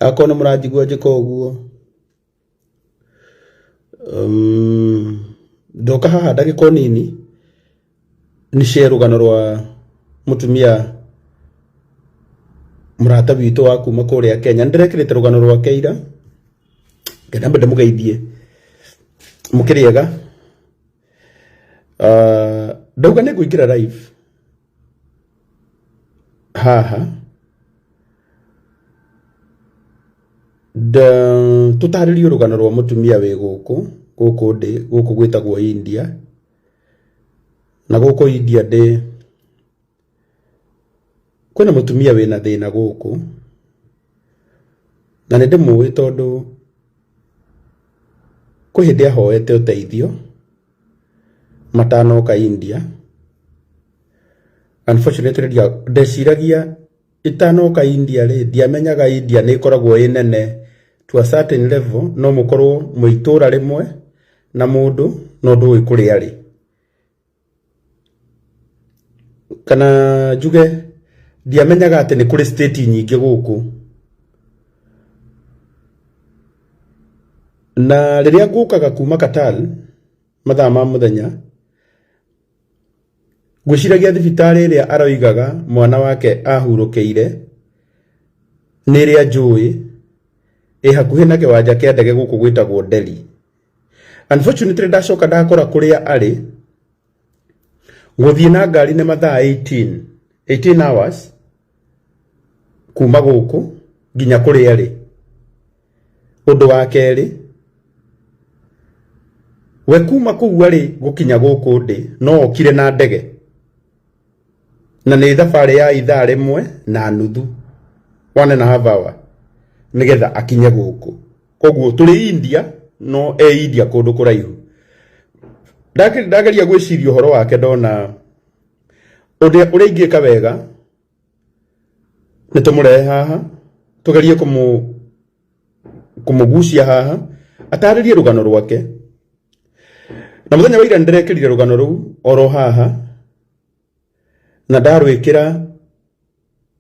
Akorwo nĩ mũranjigua njĩka ũguo, ndoka haha ndagĩka o nini nĩ share rũgano rwa mũtumia mũrata witũ wa kuma kũrĩa Kenya. Nĩ ndĩrekĩrĩte rũgano rwake ira, ngenda nyambe ndĩmũgeithie. Mũkĩrĩ ega? Ndauga nĩ ngũingĩra live haha tũtarĩrie rũgano rwa mũtumia wĩ gũkũ, gũkũ ndĩ, gũkũ gwĩtagwo India, na gũkũ India ndĩ, kwĩna mũtumia wĩna thĩna gũkũ, na nĩ ndĩmũĩ tondũ kwĩ hĩndĩ ahoete ũteithio matanoka India. Unfortunately ndeciragia itanoka India rĩ, ndiamenyaga India nĩ ĩkoragwo ĩ nene to a certain level, no mũkorwo mwĩ itũra rĩmwe na mũndũ no ndũĩ kũrĩa arĩ. Kana njuge ndiamenyaga atĩ nĩ kũrĩ state nyingĩ gũkũ. Na rĩrĩa ngũkaga kuma Qatar mathaa ma mũthenya, ngwĩciragia thibitarĩ ĩrĩa aroigaga mwana wake ahurũkĩire nĩ ĩrĩa njũĩ ĩ hakuhĩ na kĩwanja kĩa ndege gũkũ gwĩtagwo Delhi. Unfortunately ndacoka ndakora kũrĩa arĩ, gũthiĩ na ngari nĩ mathaa 18, 18 hours kuma gũkũ nginya kũrĩa arĩ. Ũndũ wa kerĩ, we kuma kũu arĩ gũkinya gũkũ ndĩ no okire na ndege, na nĩ thabarĩ ya ithaa rĩmwe na nuthu, one and a half hour, nĩgetha akinye gũkũ. Koguo tũrĩ India no e India kũndũ kũraihu. Ndageria gwĩciria ũhoro wake ndona ũrĩa ingĩka wega nĩ tũmũrehe haha tũgerie kũmũgucia haha atarĩrie rũgano rwake. Na mũthenya wa ira nĩndĩrekĩrire rũgano rũu oro haha na ndarwĩkĩra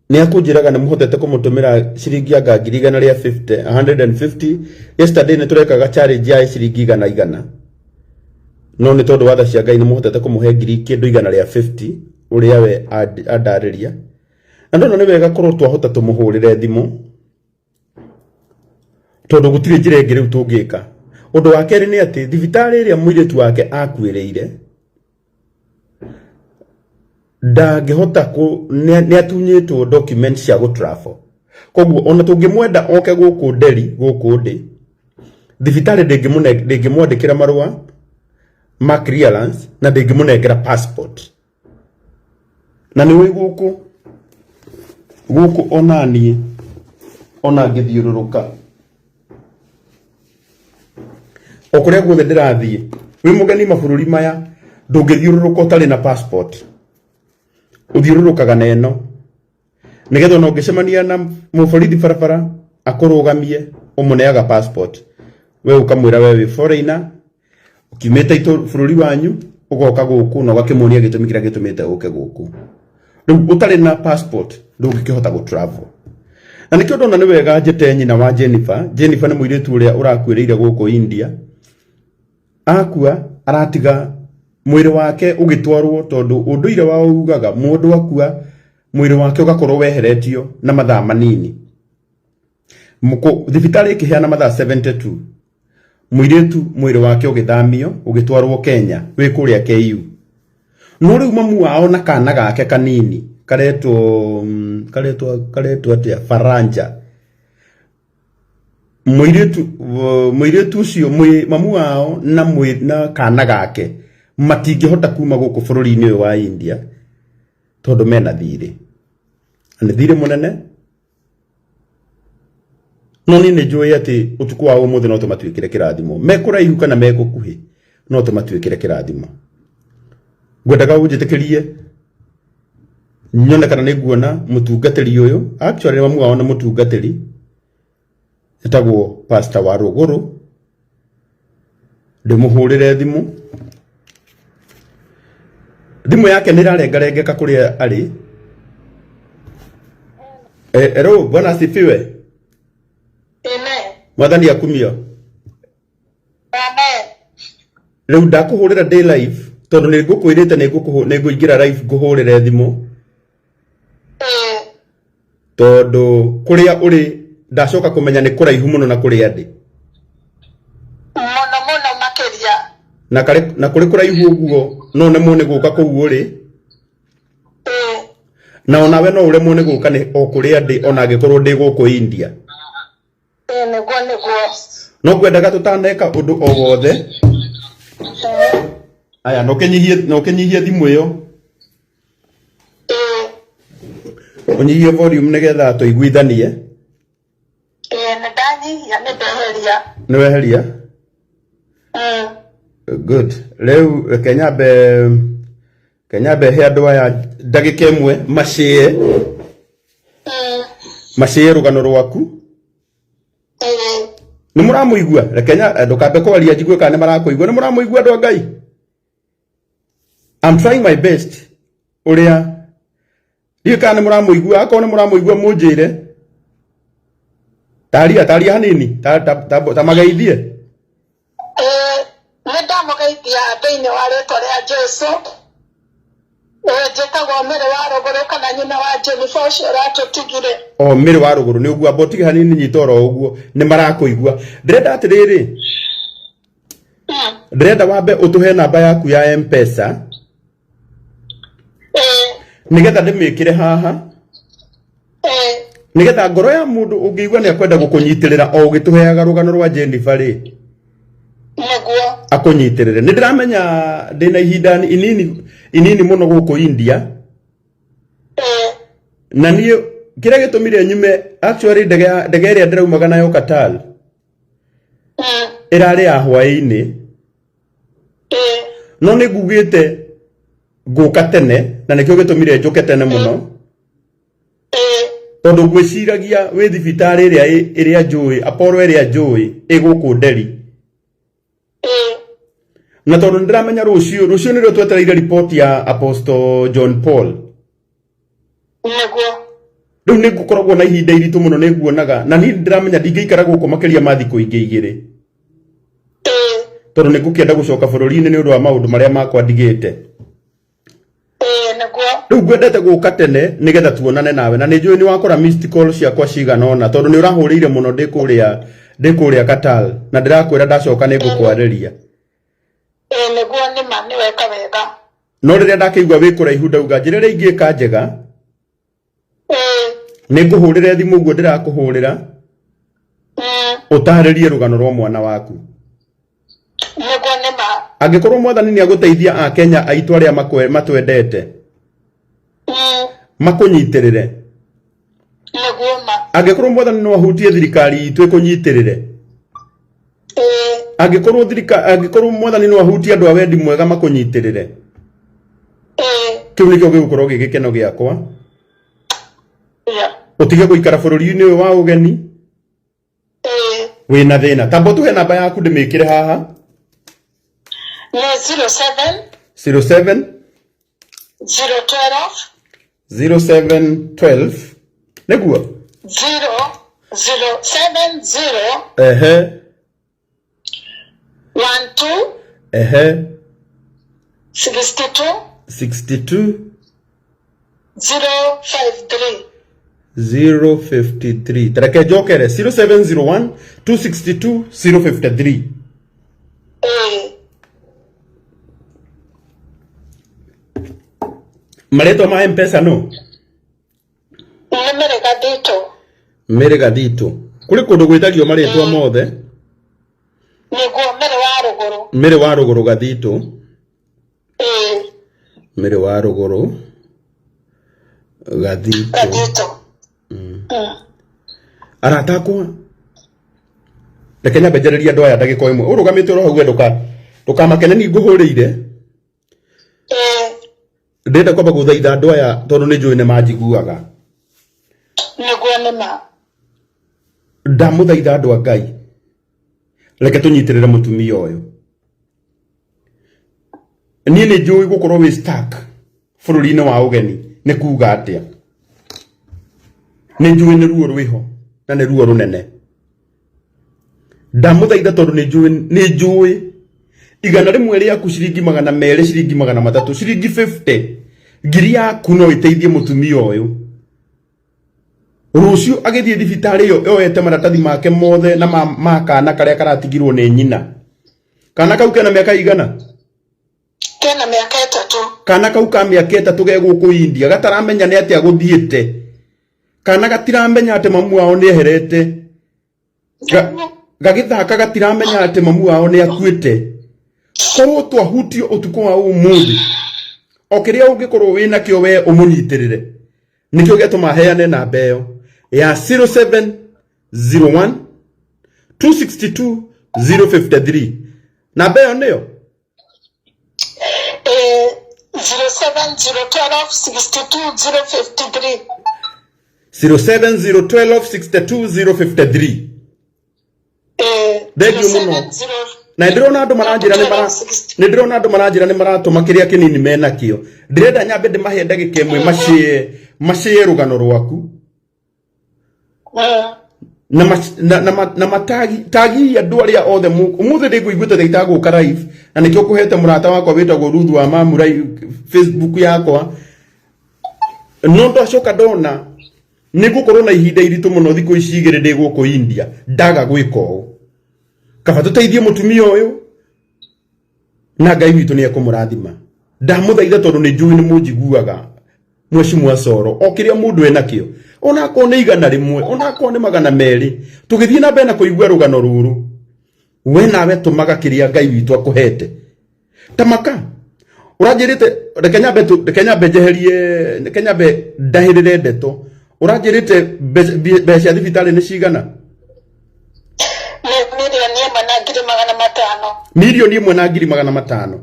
nĩ akũnjĩraga nĩ mũhotete kũmũtũmĩra ciringi anga ngiri igana rĩa 50, 150. Yesterday nĩ tũrekaga challenge ya ciringi igana igana, no nĩ tondũ wa tha cia Ngai nĩ mũhotete kũmũhe ngiri kĩndũ igana rĩa 50 ũrĩa we andarĩria. Na ndona nĩ wega korwo twahota tũmũhũrĩre thimũ, tondũ gũtirĩ njĩra ĩngĩ rĩu tũngĩka. Ũndũ wa kerĩ nĩ atĩ thibitarĩ ĩrĩa mũirĩtu wake akuĩrĩire ndangĩhota kũ nĩ atunyĩtwo document cia gũ travel. Koguo ona tũngĩmwenda oke gũkũ Delhi gũkũ ndĩ, thibitarĩ ndĩngĩmwandĩkĩra marũa ma clearance na ndĩngĩmũnengera passport. Na nĩ ũĩ gũkũ gũkũ ona niĩ ona ngĩthiũrũrũka o kũrĩa guothe ndĩrathiĩ, wĩ mũgeni mabũrũri maya ndũngĩthiũrũrũka ũtarĩ na passport. Ũthiũrũrũkaga na ĩno nĩgetha ona ũngĩcemania na mũborithi barabara akũrũgamie, ũmũneaga passport, we ũkamwĩra we wĩ foreigner ũkiumĩte bũrũri wanyu ũgoka gũkũ na ũgakĩmuonia gĩtũmi kĩrĩa gĩtũmĩte ũke gũkũ. Rĩu ũtarĩ na passport ndũngĩkĩhota gũ travel. Na nĩkĩo ndona nĩ wega njĩte nyina wa Jennifer. Jennifer nĩ mũirĩtu ũrĩa ũrakuĩrĩire gũkũ India. Akua aratiga mwĩrĩ wake ũgĩtwarwo, tondũ ũndũire wao ugaga mũndũ akua mwĩrĩ wake ũgakorwo weheretio na mathaa manini. Thibitarĩ ĩkĩheana mathaa 72, mũirĩtu mwĩrĩ wake ũgĩthamio ũgĩtwarwo Kenya wĩ kũrĩa KU. No rĩu mamu wao na kana gake kanini karetwo karetwo atĩa, Faranja. Mũirĩtu ũcio mamu wao na kana gake matingĩhota kuma gũkũ bũrũri-inĩ ũyũ wa India tondũ mena thirĩ, na nĩ thirĩ mũnene. No niĩ nĩ njũĩ atĩ ũtukũ wa ũmũthĩ no tũmatuĩkĩre kĩrathimo, me kũraihu kana me gũkuhĩ, no tũmatuĩkĩre kĩrathimo. Ngwendaga ũnjĩtĩkĩrie nyone kana nĩ nguona mũtungatĩri ũyũ. Actually mamu wao nĩ mũtungatĩri, etagwo Pastor wa Rũgũrũ. Ndĩmũhũrĩre thimũ, thimũ yake nĩ ĩrarengarengeka kũrĩa arĩ. Hello, bwana asifiwe. Mwathani akumio. Amen. Rĩu ndakũhũrĩra ndĩ live tondũ nĩ ngũkwĩrĩte nĩ ngũingĩra live ngũhũrĩre thimũ. Ĩĩ. Tondũ kũrĩa ũrĩ ndacoka kũmenya nĩ kũraihu mũno na kũrĩa ndĩ. Mũno mũno makĩria. Na karĩ na kũrĩ kũraihu ũguo no nemwo nĩ gũka kũu ũrĩ. Ĩĩ. Na onawe no ũremwo nĩ gũka nĩ o kũrĩa ndĩ ona angĩkorwo ndĩ gũkũ India. Ĩĩ nĩguo nĩguo. No ngwendaga tũtaneka ũndũ o wothe. Aya no ũkĩnyihie thimũ ĩyo. Ĩĩ. Ũnyihie volume nĩgetha tũiguithanie. Ĩĩ nĩ ndanyihia nĩ ndeheria. Nĩ weheria? Good. Rĩu reke nyambe he andũ aya ndagĩka ĩmwe macĩe. Macĩe rũgano rwaku. Nĩ mũramũigua? Reke ndũkambe kwaria njigue kana nĩ marakũigua. Nĩ mũramũigua andũ a Ngai? I'm trying my best. Ũrĩa ndiũĩ kana nĩ mũramũigua, akorwo nĩ mũramũigua mũnjĩre. Taria taria hanini, ta mageithie. Nĩ ndamũgeithia thĩinĩ wa rĩtwa rĩa Jesu. Njĩtagwo Mary wa Rũgũrũ kana nyina wa Jennifer ũcio ũratũtigire. O Mary wa Rũgũrũ nĩ ũguo, amba ũtige hanini nyita oro ũguo, nĩ marakũigua. Ndĩrenda atĩrĩrĩ, ndĩrenda wambe ũtũhe namba yaku ya M-Pesa nĩgetha ndĩmĩkĩre haha, nĩgetha ngoro ya mũndũ ũngĩigua nĩ akwenda gũkũnyitĩrĩra o ũgĩtũheaga rũgano rwa Jennifer rĩ, nĩguo akũnyitĩrĩre. Nĩ ndĩramenya ndĩna ihinda inini inini mũno gũkũ India, na niĩ kĩrĩa gĩtũmire nyume actually ndege ĩrĩa ndĩraumaga nayo Qatar ĩrarĩ ya hwaĩ-inĩ, no nĩ ngugĩte ngũka tene na nĩkĩo gĩtũmire njũke tene mũno, tondũ ngwĩciragia wĩ thibitarĩ ĩrĩa njũĩ, Apollo ĩrĩa njũĩ ĩ gũkũ Delhi. Na tondũ nĩndĩramenya rũciũ nĩrĩo twetereire riboti ya Apostle John Paul. Nĩguo. Rĩu nĩ ngũkoragwo na ihinda iritũ mũno, nĩ nguonaga na niĩ ndĩramenya ndingĩikara gũkũ makĩria ma thikũ ingĩ igĩrĩ, tondũ nĩ ngũkĩenda gũcoka bũrũri-inĩ nĩ ũndũ wa maũndũ marĩa makwa ndigĩte. Nĩguo. Rĩu ngwendete gũka tene nĩgetha tuonane nawe, na nĩ njũĩ nĩ wakora missed call ciakwa cigana ũna, tondũ nĩ ũrahũrĩire mũno ndĩ kũrĩa Qatar, na ndĩrakwĩra ndacoka nĩ ngũkwarĩria. Nĩguo nĩ ma, nĩ weka wega. No rĩrĩa ndakĩigua wĩ kũraihu ndauga njĩra ĩrĩa ingĩka njega, nĩ ngũhũrĩre thimũ ũguo ndĩrakũhũrĩra, ũtarĩrie rũgano rwa mwana waku. Nĩguo nĩ ma. Angĩkorwo mwathani nĩ agũteithia a Kenya aitũ arĩa matwendete, makũnyitĩrĩre. Nĩguo ma. Angĩkorwo mwathani no ahutie thirikari itũ ĩkũnyitĩrĩre. Angĩkorwo mwathani no ahutie andũ a wendi mwega makũnyitĩrĩre. Kĩu nĩkĩo gĩgũkorwo gĩ gĩkeno gĩakwa. Ũtige gũikara bũrũri-inĩ ũyũ wa ũgeni wĩna thĩna. Tamba ũtũhe namba yaku ndĩmĩkĩre haha. Nĩ 07 07 012 0712 nĩguo 0 0 7 0 ehe 1 2 ehe 62 62 0 5 3 053. Tareke njokere 0701 262 053. Marĩtwa ma M-Pesa no? Nĩ Mary Gathitũ. Mary Gathitũ. Kũrĩ kũndũ gwĩtagio marĩtwa mothe? Nĩguo, Mary wa Rũgũrũ. Mary wa Rũgũrũ Gathitũ. Mary wa Rũgũrũ Gathitũ. Gathitũ. Arata akwa, reke nyambe njarĩrie andũ aya ndagĩka ĩmwe. Ũrũgamĩte oro hau we ndũkamake nĩ niĩ ngũhũrĩire. Ndĩrenda kwamba gũthaitha andũ aya tondũ nĩ njũĩ nĩ manjiguaga. Nĩguo nĩ ma. Ndamũthaitha andũ a Ngai, reke tũnyitĩrĩre mũtumia ũyũ. Niĩ nĩ njũĩ gũkorwo wĩ stuck bũrũri-inĩ wa ũgeni nĩ kuga atĩa. Nĩ njũĩ nĩ ruo rwĩho na nĩ ruo rũnene. Ndamũthaitha tondũ nĩ njũĩ 100 rĩaku ciringi 200, ciringi 300, ciringi 50, ngiri yaku no ĩteithie mũtumia ũyũ. Rũciũ agĩthiĩ thibitarĩ ĩyo yoete maratathi make mothe na ma kana karĩa karatigirwo nĩ nyina. Kana kau kena mĩaka igana? Kena mĩaka 3. Kana kau ka mĩaka 3 ge gũkũ India gataramenya nĩ atĩa gũthiĩte. Kana gatiramenya atĩ mamu wao nĩ eherete. Gagĩthaka gatiramenya atĩ mamu wao nĩ akuĩte. Korwo twahutio ũtukũ wa ũmũthĩ, o kĩrĩa ũngĩkorwo wĩ nakĩo we ũmũnyitĩrĩre. Nĩkĩo gĩatũma heane namba ĩyo ya 0701 262 053. Namba ĩyo nĩyo? 07012 62 053. 07012 62 053. Thengiũ mũno. Na ndĩrona andũ maranjĩra nĩ mara nĩ ndĩrona andũ maranjĩra nĩ maratũma kĩrĩa kĩnini menakĩo. Ndĩrenda nyambe ndĩmahe ndagĩka ĩmwe macĩe rũgano rwaku. Na matagi tagi andũ arĩa othe ũmũthĩ ndĩngũiguĩte ta itagũka live, na nĩkĩo ngũhete mũrata wakwa wĩtagwo Ruth wa Mamu Facebook yakwa. No ndacoka ndona nĩ ngũkorwo na ihinda iritũ mũno thikũ ici igĩrĩ ndĩ gũkũ India ndaga gwĩka ũũ. Kaba tũteithie mũtumia ũyũ na Ngai witũ nĩ ekũmũrathima. Ndamũthaitha tondũ nĩ njũĩ nĩ mũnjiguaga Mheshimiwa Coro, o kĩrĩa mũndũ enakĩo, onakorwo nĩ 100, onakorwo nĩ 200, tũgĩthiĩ na mbere na kũigua rũgano rũrũ, we nawe tũmaga kĩrĩa Ngai witũ akũhete. Tamaka ũranjĩrĩte, reke nyambe njeherie, reke nyambe ndahĩrĩre ndeto. Ũranjĩrĩte mbeca cia thibitarĩ nĩ cigana? Nĩ 1,500,000. 1,500,000.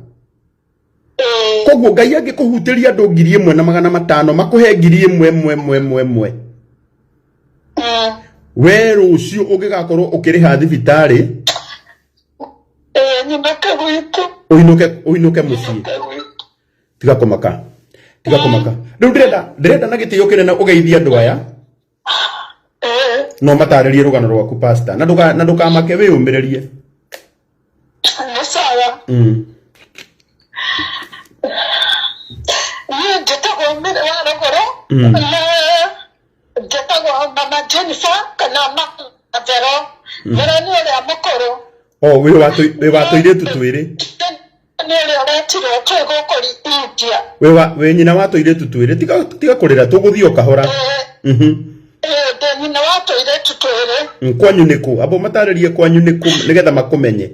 Koguo Ngai angĩkũhutĩria andũ 1,500 makũhe ngiri ĩmwe ĩmwe ĩmwe ĩmwe ĩmwe. We rũciũ ũngĩgakorwo ũkĩrĩha thibitarĩ, Nyinũke gwitũ. Ũinũke mũciĩ. Tiga kũmaka. Tiga kũmaka. Rĩu ndĩrenda na gĩtĩo kĩnene ũgeithie andũ aya. No matarĩrie rũgano rwaku pastor. Na ndũkamake wĩyũmĩrĩrie. Nĩ sawa. Niĩ njĩtagwo Mary wa Rũgũrũ. Na njĩtagwo Mama Jennifer kana Mama Vero. Vero nĩ ũrĩa mũkũrũ. O, wĩ wa tũirĩtu twĩrĩ. Nĩ ũrĩa ũretirwo twĩ gũkũ India. Wĩ nyina wa tũirĩtu twĩrĩ. Tiga kũrĩra, tũgũthiĩ o kahora. Ndĩ nyina wa tũirĩtu twĩrĩ. Kwanyu nĩ kũ? Amba ũmatarĩrie kwanyu nĩ kũ nĩgetha makũmenye.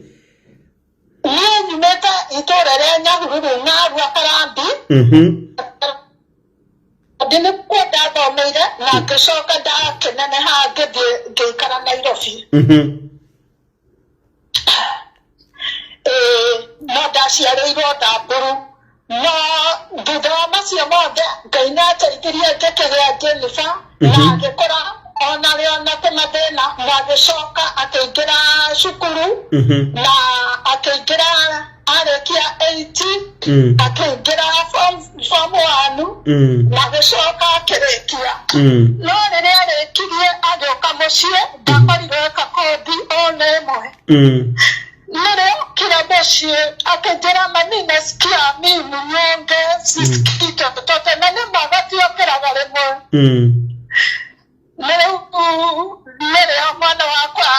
Niĩ nyumĩte itũũra rĩa Nyahururu, Ng'arua, Karambi. Ndĩ nĩkuo ndathomeire na ngĩcoka ndakĩneneha ngĩthiĩ ngĩikara Nairobi. No ndaciarĩirwo Thamburu. No thutha wa macio mothe Ngai nĩ andeithirie ngĩkĩgĩa Jennifer na agĩkũra ona rĩo na tũmathĩna na agĩcoka akĩingĩra cukuru na akĩingĩra arĩkia 8 akĩingĩra form 1 na agĩcoka akĩrĩkia. No rĩrĩa arĩkirie agĩũka mũciĩ ndakorirwo eka kothi ona ĩmwe. Rĩrĩa okire mũciĩ akĩnjĩra mami nasikia mi mnyonge sisikii chochote na nĩ ma gatiokĩraga rĩmwe. Rĩu nĩrĩo mwana wakwa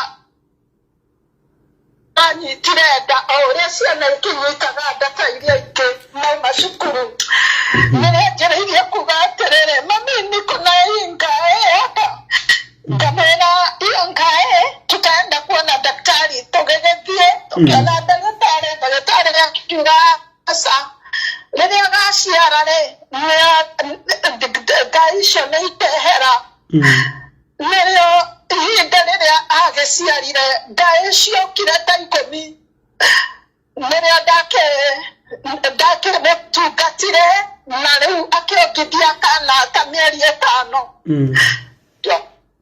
anyitire nda o ũrĩa ciana ikĩnyitaga nda ta iria ingĩ mauma cukuru. Nĩrĩo njĩrĩirie kuga atĩrĩrĩ mami niko na hii ngaĩ hapa. Ngamwĩra hiyo ngaĩ tutaenda kuona daktari. Tũgĩgĩthiĩ tũkĩona ndagĩtarĩ, ndagĩtarĩ akiuga aca rĩrĩa agaciara rĩ ngai icio nĩ ikehera. Nĩrĩo ihinda rĩrĩa agĩciarire ngai ciokire ta 10. Nĩrĩo ndakĩmũtungatire na rĩu akĩongithia kana ta mĩeri 5.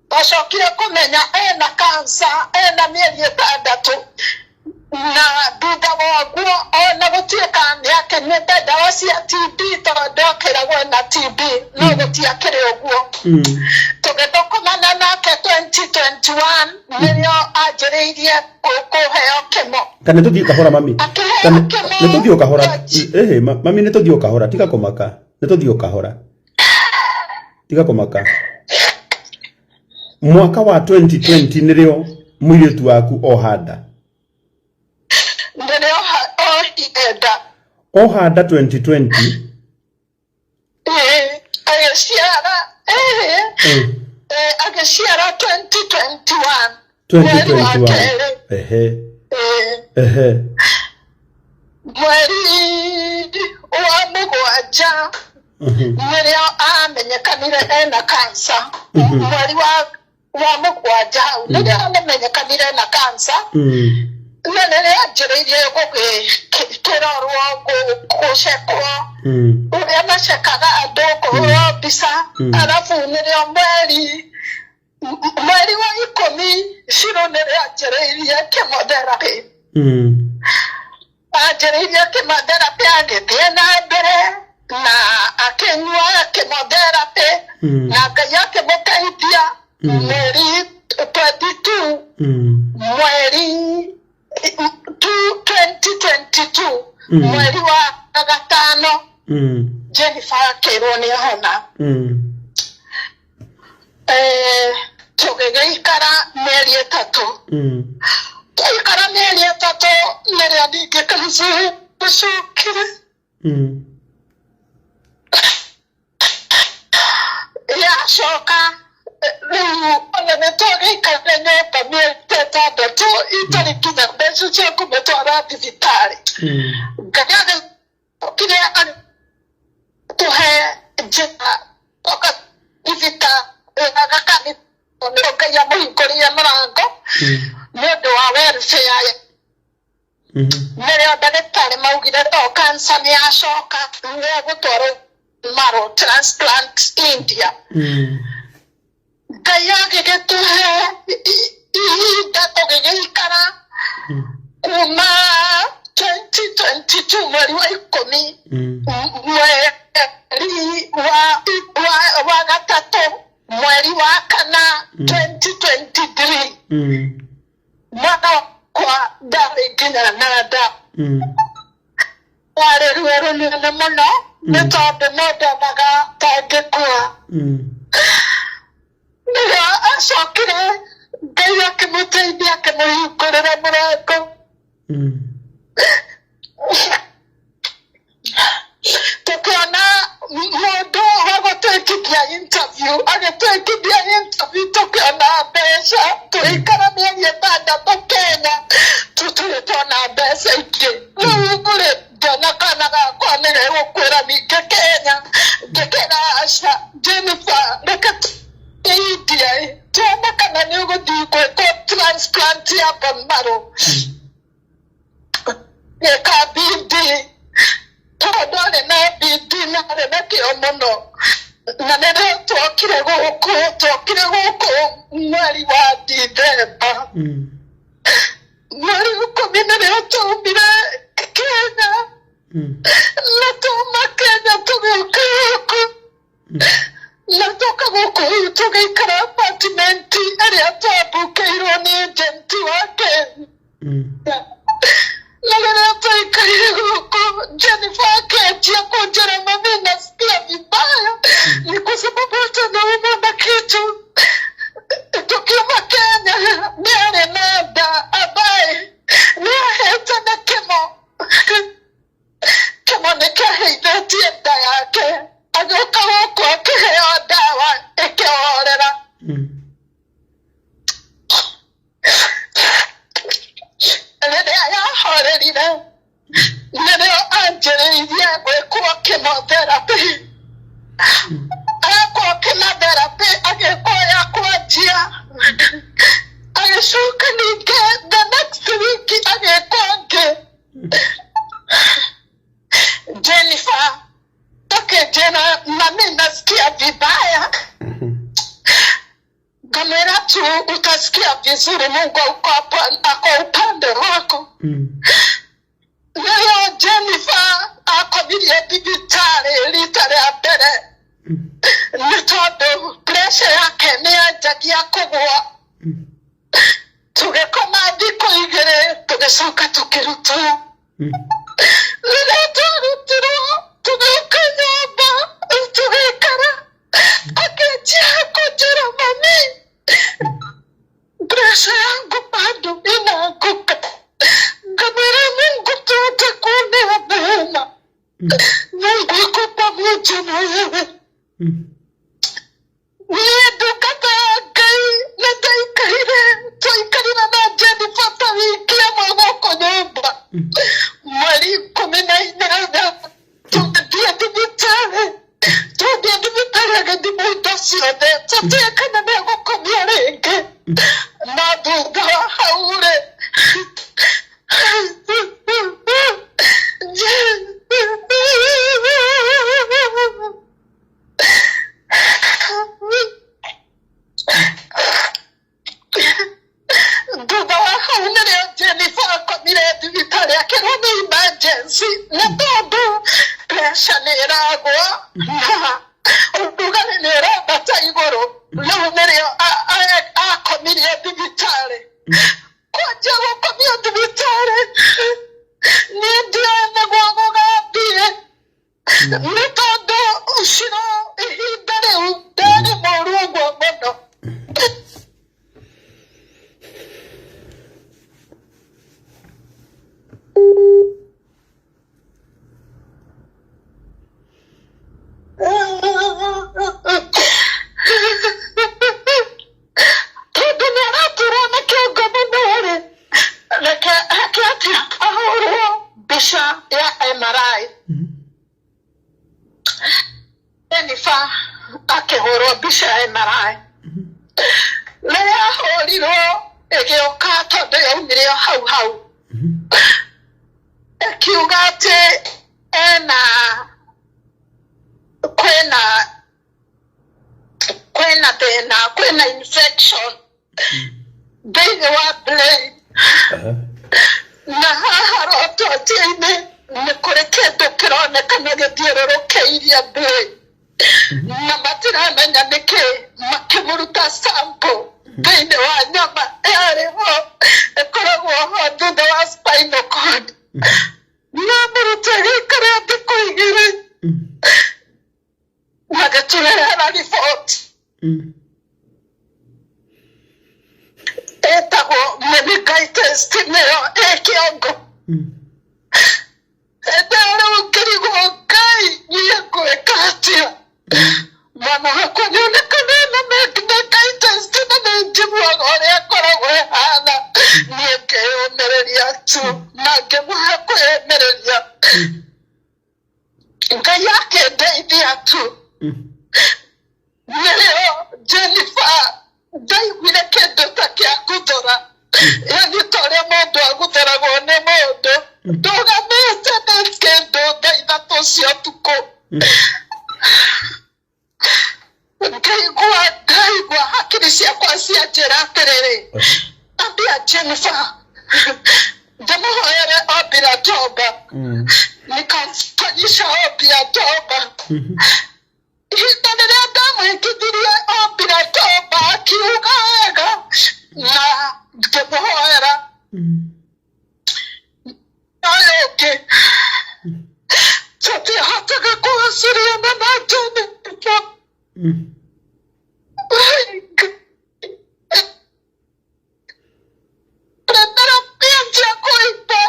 Twacokire kũmenya ena cancer ena mĩeri 6. Na thutha wa ũguo ona gũtuĩka nĩ akĩnyuĩte ndawa cia TB tondũ ndokĩragwo na TB no gũtiakĩrĩ ũguo. Tũgĩthũkũmana nake 2021. 2021 nĩrĩo anjĩrĩirie kũheo chemo. Kana nĩ tũthiĩ kahora mami. Akĩheo Kana chemo. nĩ tũthiĩ o kahora. Ĩhĩ, mami nĩ tũthiĩ o kahora, tiga kũmaka. Nĩ tũthiĩ o kahora. Tiga kũmaka. Mwaka wa 2020 nĩrĩo mũirĩtu waku oha nda. Nĩrĩo ohire nda. Oha nda 2020. Ĩĩ, agĩciara ĩhĩ, agĩciara 2021 mweri wa 2021. kerĩ. Ehe. Ĩĩ, Ehe. mweri wa mũgwanja nĩrĩo amenyekanire ena cancer. Mweri wa mũgwanja hau nĩrĩo amenyekanire ena cancer. Na nĩrĩo anjĩrĩirie gũgĩkĩrorwo, gũcekwo ũrĩa macekaga andũ, kũhũrwo mbica. Arabu nĩrĩo mweri wa 10 Shiro nĩrĩo anjĩrĩirie chemotherapy. Anjĩrĩirie chemotherapy, agĩthiĩ na mbere na akĩnyua chemotherapy na Ngai akĩmũteithia. Mweri 22, mweri 2022, mweri wa gatano, Jennifer akĩrwo nĩ ahona. Tũgĩgĩikara mĩeri 3. Twaikara mĩeri 3 nĩrĩo ningĩ kanca ĩcokire. Yacoka rĩu ona nĩ twagĩikarire nyũmba mĩeri ta 6 itarĩ nginya mbeca cia kũmũtwara thibitarĩ. Ngai agĩcokire agĩtũhe njĩra oka thibitarĩ Aga Khan, nĩguo Ngai amũhingũrĩire mũrango nĩ ũndũ wa welfare. Nĩrĩo ndagĩtarĩ maugire to cancer nĩ yacoka, nĩ egũtwarwo marrow transplant India. Ngai agĩgĩtũhe ihinda tũgĩgĩikara kuma 2022 mweri wa 10, mweri wa gatatũ, mweri wa kana 2023, mwana wakwa ndarĩ nginya na nda. Warĩ ruo rũnene mũno nĩ tondũ no ndonaga ta ngĩkua. Nĩrĩo acokire Ngai akĩmũteithia, akĩmũhingũrĩra mũrango. Tukiona mũndũ wa gũtwĩkithia interview, agĩtwĩkithia interview, tukiona mbeca. Tũgĩikara mĩeri 6 Kenya tũtirĩ tuona mbeca ingĩ. Rĩu rĩ, ngĩona kana gakwa nĩ gegũkwĩra ningĩ Kenya, ngĩkĩra aca Jennifer, reke India tuone kana nĩ ũgũthiĩ gwĩkwo transplant ya bone marrow. Gĩka bidii tondũ arĩ na bidii na arĩ na kĩo mũno. Na nĩrĩo twokire gũkũ, twokire gũkũ mweri wa Dithemba, mweri 10 nĩrĩo twaumire Kenya. Na twauma Kenya tũgĩũka gũkũ, na twoka gũkũ rĩu tũgĩikara apartment ĩrĩa twambũkĩirwo nĩ agent wa Kenya. Na rĩrĩa twaikarire gũkũ, Jennifer akĩanjia kũnjĩra, "Mami, nasikia vibaya," ni kwa sababu hata naumwa na kitu. Tukiuma Kenya nĩ arĩ na nda ambaye nĩ ahete na chemo. Chemo nĩ kĩaheithĩtie nda yake. Agĩũka gũkũ akĩheo ndawa ĩkĩhorera. Rĩrĩa yahorerire nĩrĩo anjĩrĩirie gwĩkwo chemotherapy. Ekwo chemotherapy, agĩkwo ya kwanjia, agĩcoka ningĩ the next week agĩkwo ĩngĩ. Jennifer akĩnjĩra, "Mami, nasikia vibaya." Ngamwĩra tu, "Utasikia vizuri, Mungu uko hapo, ako upande wako." Nĩrĩo Jennifer akomirie thibitarĩ rita rĩa mbere nĩ tondũ pressure yake nĩ yanjagia kũgũa. Tũgĩcoka tũkĩrutwo. Rĩrĩa twarutirwo tũgĩũka nyũmba tũgĩikara, akĩnjia kũnjĩra mami, pressure yangu bado inaanguka. Ngamwĩra Mungu tu atakuonea neema. Mungu ako pamoja na wewe. Niĩ ndungata ya Ngai nĩ ndaikarire, twaikarire na Jennifer ta wiki ĩmwe gũkũ nyũmba, mweri 18 tũgĩthiĩ thibitarĩ, twathiĩ thibitarĩ agĩthimwo indo ciothe, tũtiũĩ kana nĩ egũkomio rĩngĩ. Na thutha wa hau rĩ, thutha wa hau nĩrĩo Jennifer akomire thibitarĩ akĩrwo nĩ emergency nĩ tondũ pressure nĩ ĩragwa na ũrugarĩ nĩ ũrambata igũrũ. Rĩu nĩrĩo akomirio thibitarĩ. Kwanjia gũkomio thibitarĩ niĩ ndioĩ nĩguo gũgathiĩ, nĩ tondũ ũcio ihinda rĩu ndarĩ mũru ũguo mũno. Tondũ nĩ araturwo nĩ kĩongo mũno rĩ, reke eke atĩa, ahũrwo mbica ya MRI. Jennifer akĩhũrwo mbica ya MRI. Rĩrĩa ahũrirwo ĩgĩũka, tondũ yaumire o hau hau, ĩkiuga atĩ ena kwĩna thĩna, kwĩna infection thĩinĩ wa brain, na haha rototia-inĩ nĩ kũrĩ kĩndũ kĩronekana gĩthiũrũrũkĩirie brain na matiramenya nĩkĩ. Makĩmũruta sample thĩinĩ wa nyama yarĩ ho ĩkoragwo ho thutha wa spinal cord, na mũrutwo ĩgĩikara thikũ 2, magĩtũrehera riboti ĩtagwo meningitis, nĩyo ĩ kĩongo. Hĩndĩ ĩyo rĩu ngĩrigwo, Ngai, niĩ ngwĩka atĩa? Mwana wakwa nĩonekana na meningitis na nĩ njiguaga ũrĩa akoragwo ĩhana. Niĩ ngĩyũmĩrĩria tu na ngĩmũhe kwĩyũmĩrĩria. Ngai akĩndeithia tu. Nĩrĩo Jennifer ndaiguire kĩndũ ta kĩa nguthũra, yani ta ũrĩa mũndũ aguthũragwo nĩ mũndũ. Ndũgamĩte nĩ kĩndũ thaa 3 cia ũtukũ, ngaigua hakiri ciakwa cianjĩra atĩrĩrĩ, ambia Jennifer ndĩmũhoere ombi la toba. Nikamfanyisha ombi ya toba. Ihinda rĩrĩa ndamwĩkithirie ombi la toba, akiuga wega na ngĩmũhoera. Ũyũ ũngĩ tũtiahotaga kũgacĩriana na Jennifer. Prendere piangia kũimba.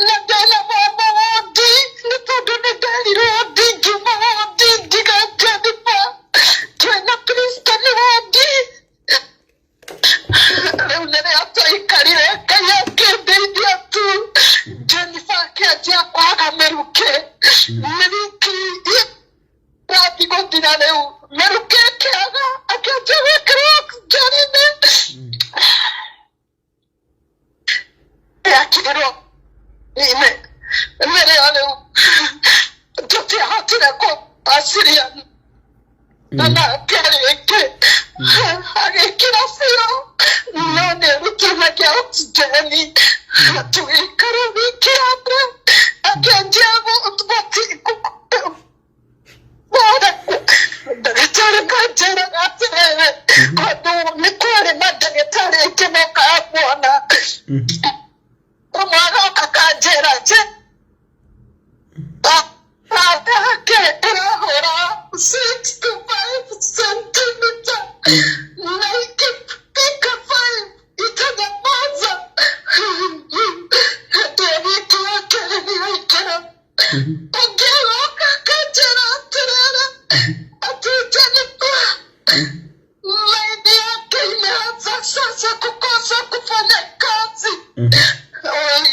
Na ndĩna mwana wondi, nĩ tondũ nĩ nderirwo ndingiuma wondi nginya Jennifer twĩna Kristen wondi. Rĩu nĩrĩo twaikarire, Ngai akĩndeithia tu. Jennifer akĩanjia kwaga mĩrukĩ, mĩrukĩ ĩrathiĩ gũthira. Rĩu mĩrukĩ ĩkĩaga, akĩanjia gwĩkĩrwo oxygen-inĩ, yakirirwo inĩ. Nĩrĩo rĩu tũtiahotire kũbaciria na nake rĩngĩ agĩkĩra biũ, no nĩ arutanagia oxygen. Tũgĩikara wiki ya mbere, akĩanjia gũti. Akanjĩraga atĩrĩrĩ, tondũ nĩ kwarĩ na ndagĩtarĩ aingĩ mokaga kuona. Ũmwe agoka akanjĩra nje nake ĩrahũra 65 centimeter na ikifika 5 itanyamaza. Hĩndĩ ĩyo wiki ya kerĩ nĩyaingĩra. Ũngĩ agoka akanjĩra atĩrĩrĩ, atĩ Jennifer, maini yake imeanza sasa kukosa kufanya kazi. Oi,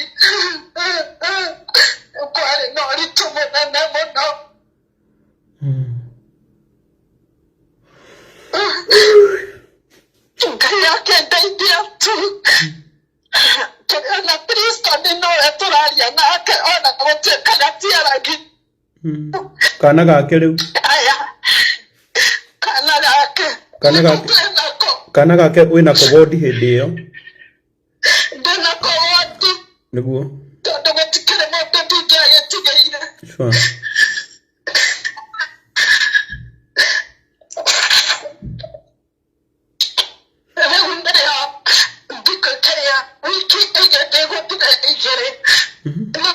kwarĩ na ũritũ mũnene mũno. Ngai akĩndeithia tu. Tũrĩ ona Priston nĩwe tũraria nake, ona gũtuĩkaga tiaragi. Kana gake rĩu? Aya, kana gake. Kana gake. Nĩko. Kana gake wĩnako wondi hĩndĩ ĩyo? Ndĩnako wondi. Nĩguo. Tondũ gũtikĩrĩ mũndũ ndingĩagĩtigĩire. Sure. Rĩu nĩrĩo thikũ kĩrĩa wiki ĩgĩthiĩ gũthira igĩrĩ, rĩu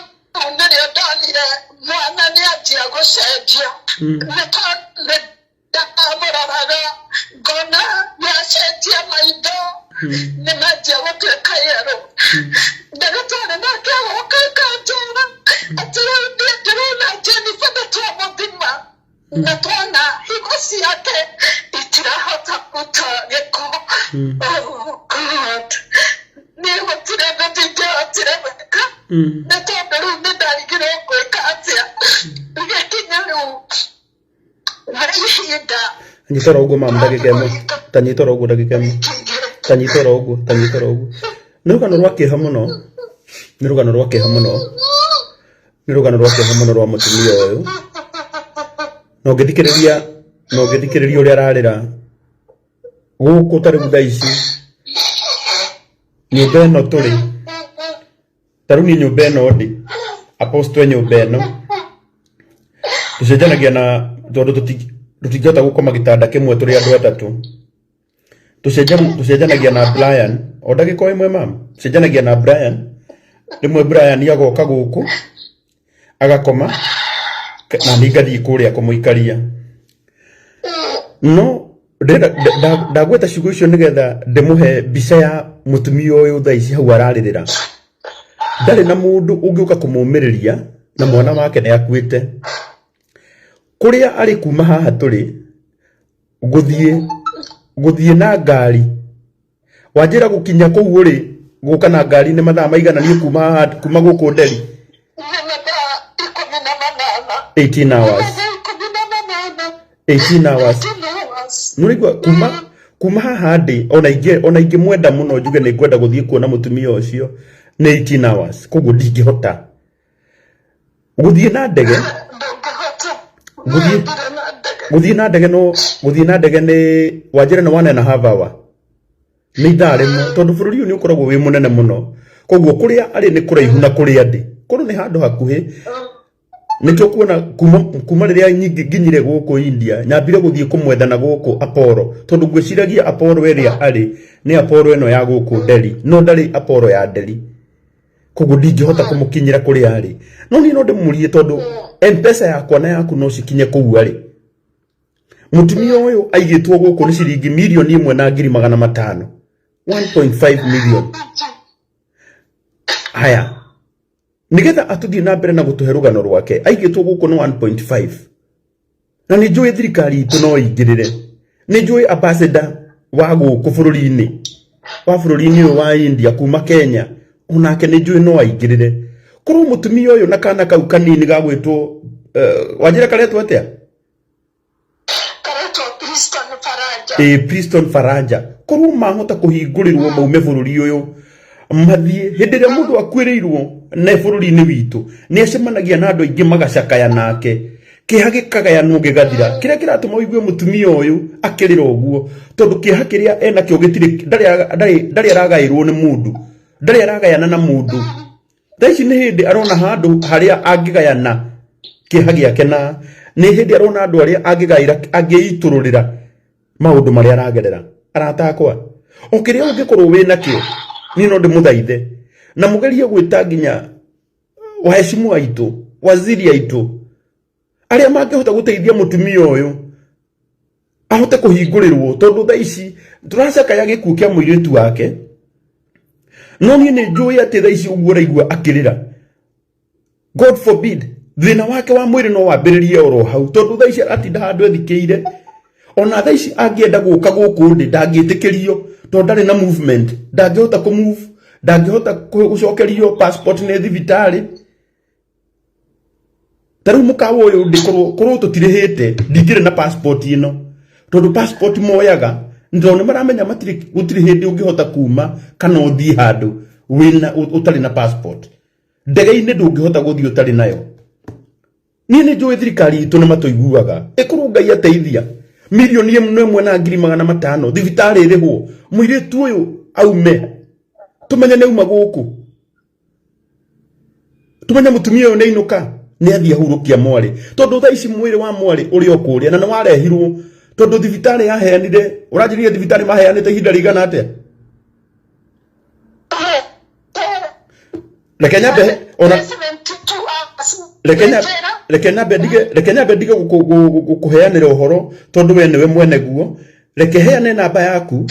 nĩrĩo ndonire mwana nĩanjia gũcenjia. Nĩ tondũ ndamũroraga ngona nĩacenjia maitho, nĩmanjia gũtuĩka yerũ. Ndagĩtarĩ nake agoka akanjĩra atĩ rĩu niĩ ndĩrona Jennifer nĩ twamũthima na twona higo ciake itirahota kũruta gĩko. Oh God, niĩ gũtirĩ ũndũ ndingĩahotire gwĩka, nĩ tondũ rĩu nĩ ndarigirwo ngwĩka atĩa. Gĩkinya rĩu nĩ ihinda. Nyita oro ũguo mamu ndagĩka ĩmwe. Ta nyita oro ũguo ndagĩka ĩmwe. Ta nyita oro ũguo, ta nyita oro ũguo. Nĩ rũgano rwa kĩeha mũno. Nĩ rũgano rwa kĩeha mũno. Nĩ rũgano rwa kĩeha mũno rwa mũtumia ũyũ. Na ũngĩthikĩrĩria, na ũngĩthikĩrĩria ũrĩa ararĩra gũkũ ta rĩu thaa ici nyũmba ĩno tũrĩ, ta rĩu niĩ nyũmba ĩno ndĩ, apostle nyũmba ĩno tũcenjanagia na tondũ tũtingĩhota gũkoma gĩtanda kĩmwe tũrĩ andũ atatũ. Tũcenjanagia na Brian o ndagĩka o ĩmwe mam, tũcenjanagia na Brian. Rĩmwe Brian agoka gũkũ agakoma na niĩ ngathiĩ kũrĩa kũmũikaria. No ndĩrenda ndagweta ciugo icio nĩgetha ndĩmũhe mbica ya mũtumia ũyũ thaa ici hau ararĩrĩra. Ndarĩ na mũndũ ũngĩũka kũmũmĩrĩria na mwana wake nĩ akuĩte. Kũrĩa arĩ kuma haha tũrĩ gũthiĩ na ngari, wanjĩra gũkinya kũu ũrĩ gũka na ngari nĩ mathaa maigana niĩ kuma haha kuma gũkũ Nderi? Nĩ mathaa 18. 18 hours. Mathaa 18. 18 hours. 18 hours. Nĩũraigua kuma haha ndĩ, ona ingĩmwenda mũno njuge nĩ ngwenda gũthiĩ kuona mũtumia ũcio nĩ 18 hours, koguo ndingĩhota gũthiĩ na ndege. Ndũngĩhota. Gũthiĩ na ndege. Gũthiĩ na ndege, no gũthiĩ na ndege nĩ wanjĩra nĩ 1.5 hour, nĩ ithaa rĩmwe, tondũ bũrũri ũyũ nĩ ũkoragwo wĩ mũnene mũno, koguo kũrĩa arĩ nĩ kũraihu na kũrĩa ndĩ korwo nĩ handũ hakuhĩ. Nĩkĩo kuona kuma rĩrĩa nyingĩ nginyire gũkũ India nyambire gũthiĩ kũmwetha na gũkũ Apollo, tondũ ngwĩciragia Apollo ĩrĩa arĩ nĩ Apollo ĩno ya gũkũ Delhi, no ndarĩ Apollo ya Delhi, koguo ndingĩhota kũmũkinyĩra kũrĩa arĩ. No niĩ no ndĩmũrie, tondũ M-Pesa yakwa na yaku no cikinye kũu arĩ. Mũtumia ũyũ aigĩtwo gũkũ nĩ ciringi 1,500,000, 1.5 million. Haya, nigetha atũthiĩ na mbere na gũtũhe rũgano rwake, aigĩtwo gũkũ nĩ 1.5, na nĩ njũĩ thirikari itũ no ĩingĩrĩre. Nĩ njũĩ ambassador wa gũkũ bũrũri-inĩ wa bũrũri-inĩ ũyũ wa India kuma Kenya, onake nĩ njũĩ no aingĩrĩre. Korwo mũtumia ũyũ na kana kau kanini gagwĩtwo wanjĩra karetwo atĩa? Karetwo Priston Faranja. Ĩ, Priston Faranja, korwo mahota kũhingũrĩrwo maume bũrũri ũyũ mathiĩ. Hĩndĩ ĩrĩa mũndũ akuĩrĩirwo na bũrũri-inĩ witũ nĩ acemanagia na andũ aingĩ magacakaya nake, kĩeha gĩkagayanwo gĩgathira. Kĩrĩa kĩratũma ũigue mũtumia ũyũ akĩrĩra ũguo, tondũ kĩeha kĩrĩa enakĩo gĩtirĩ, ndarĩ aragaĩrwo nĩ mũndũ, ndarĩ aragayana na mũndũ. Thaa ici nĩ hĩndĩ arona handũ harĩa angĩgayana kĩeha gĩake, na nĩ hĩndĩ arona andũ arĩa angĩgaĩra, angĩitũrũrĩra. Maũndũ marĩa aragerera, arata akwa, o kĩrĩa ũngĩkorwo wĩ nakĩo, niĩ no ndĩmũthaithe na mũgerie gwĩta nginya waheshimu aitũ, waziri aitũ, arĩa mangĩhota gũteithia mũtumia ũyũ ahote kũhingũrĩrwo, tondũ thaa ici tũracakaya gĩkuũ kĩa mũirĩtu wake, no niĩ nĩ njũĩ atĩ thaa ici ũguo ũraigua akĩrĩra, God forbid, thĩna wake wa mwĩrĩ no wambĩrĩrie oro hau, tondũ thaa ici aratinda handũ ethikĩire. Ona thaa ici angĩenda gũka gũkũ ndĩ ndangĩtĩkĩrio, tondũ ndarĩ na movement, ndangĩhota kũ move, ndangĩhota gũcokerio passport nĩ thibitarĩ. Ta rĩu mũkawa ũyũ ndĩ korwo tũtirĩhĩte ndingĩrĩ na passport ĩno, tondũ passport moyaga tondũ nĩ maramenya matirĩ, gũtirĩ hĩndĩ ũngĩhota kuma kana ũthiĩ handũ wĩna ũtarĩ na passport. Ndege-inĩ ndũngĩhota gũthiĩ ũtarĩ nayo. Niĩ nĩ njũĩ thirikari itũ nĩ matũiguaga, ĩkorwo Ngai ateithia mirioni 1,500,000 thibitarĩ ĩrĩhwo, mũirĩtu ũyũ aume, tũmenye nĩ auma gũkũ, tũmenye mũtumia ũyũ nĩ ainũka, nĩ athiĩ ahurũkia mwarĩ, tondũ thaa ici mwĩrĩ wa mwarĩ ũrĩ o kũrĩa na nĩ warehirwo, tondũ thibitarĩ yaheanire, ũranjĩrire thibitarĩ maheanĩte ihinda rĩigana atĩa? Reke nyambe ona reke nyambe ndige gũkũheanĩra ũhoro, tondũ we nĩwe mwene guo. Reke heane namba yaku,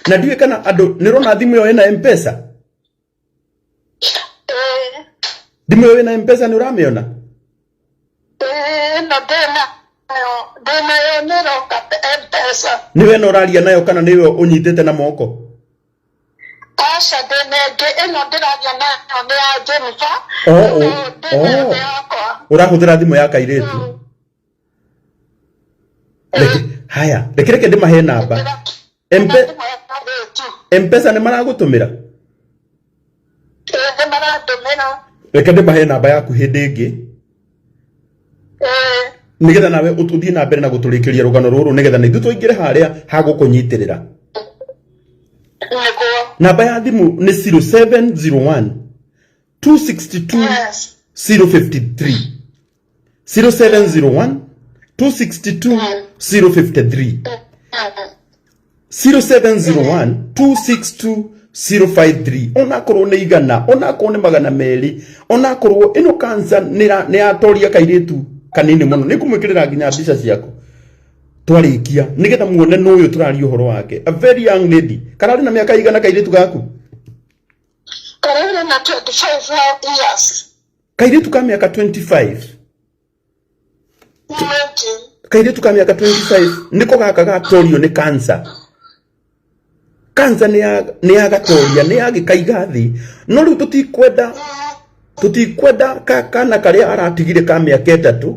na ndiũĩ kana andũ nĩ ũrona thimũ ĩyo ĩna M-Pesa, thimũ ĩyo ĩna M-Pesa nĩ ũramĩona? Ĩno ndĩnayo nĩ ĩroka M-Pesa. Nĩwe ĩno ũraria nayo kana nĩwe ũnyitĩte na moko? Aca, ndĩna ĩngĩ, ĩno ndĩraria nayo nĩ ya Jennifer. Oh, ndĩnayo oh. nĩ yakwa. Ũrahũthĩra thimũ ya kairĩtu? Reke, haya, reke ndĩmahe namba. M-Pesa nĩ maragũtũmĩra? Nĩ marandũmĩra. Reke ndĩmahe namba yaku hĩndĩ ĩngĩ, nĩgetha nawe ũthiĩ na mbere na gũtũrĩkĩria rũgano rũrũ, nĩgetha na ithuĩ tũingĩre harĩa ha gũkũnyitĩrĩra. Nĩguo. Namba ya thimũ nĩ 0701 262 053, 0701 262 053, 0701 262 053. Onakorwo nĩ 100, onakorwo nĩ 200, onakorwo ĩno cancer nĩ yatoria kairĩtu kanini mũno, nĩ ngũmwĩkĩrĩra nginya mbica ciako twarĩkia, nĩgetha muone nũ ũyũ tũraria ũhoro wake. A very young lady. Kararĩ na mĩaka igana kairĩtu gaku? Kararĩ na 25 years. Kairĩtu ka mĩaka 25. Kairĩtu ka mĩaka 25 nĩko gaka gatorio nĩ cancer. Cancer nĩ ya gatoria, nĩ yagĩkaiga thĩ, no rĩu tũtikwenda kana karĩa aratigire ka mĩaka 3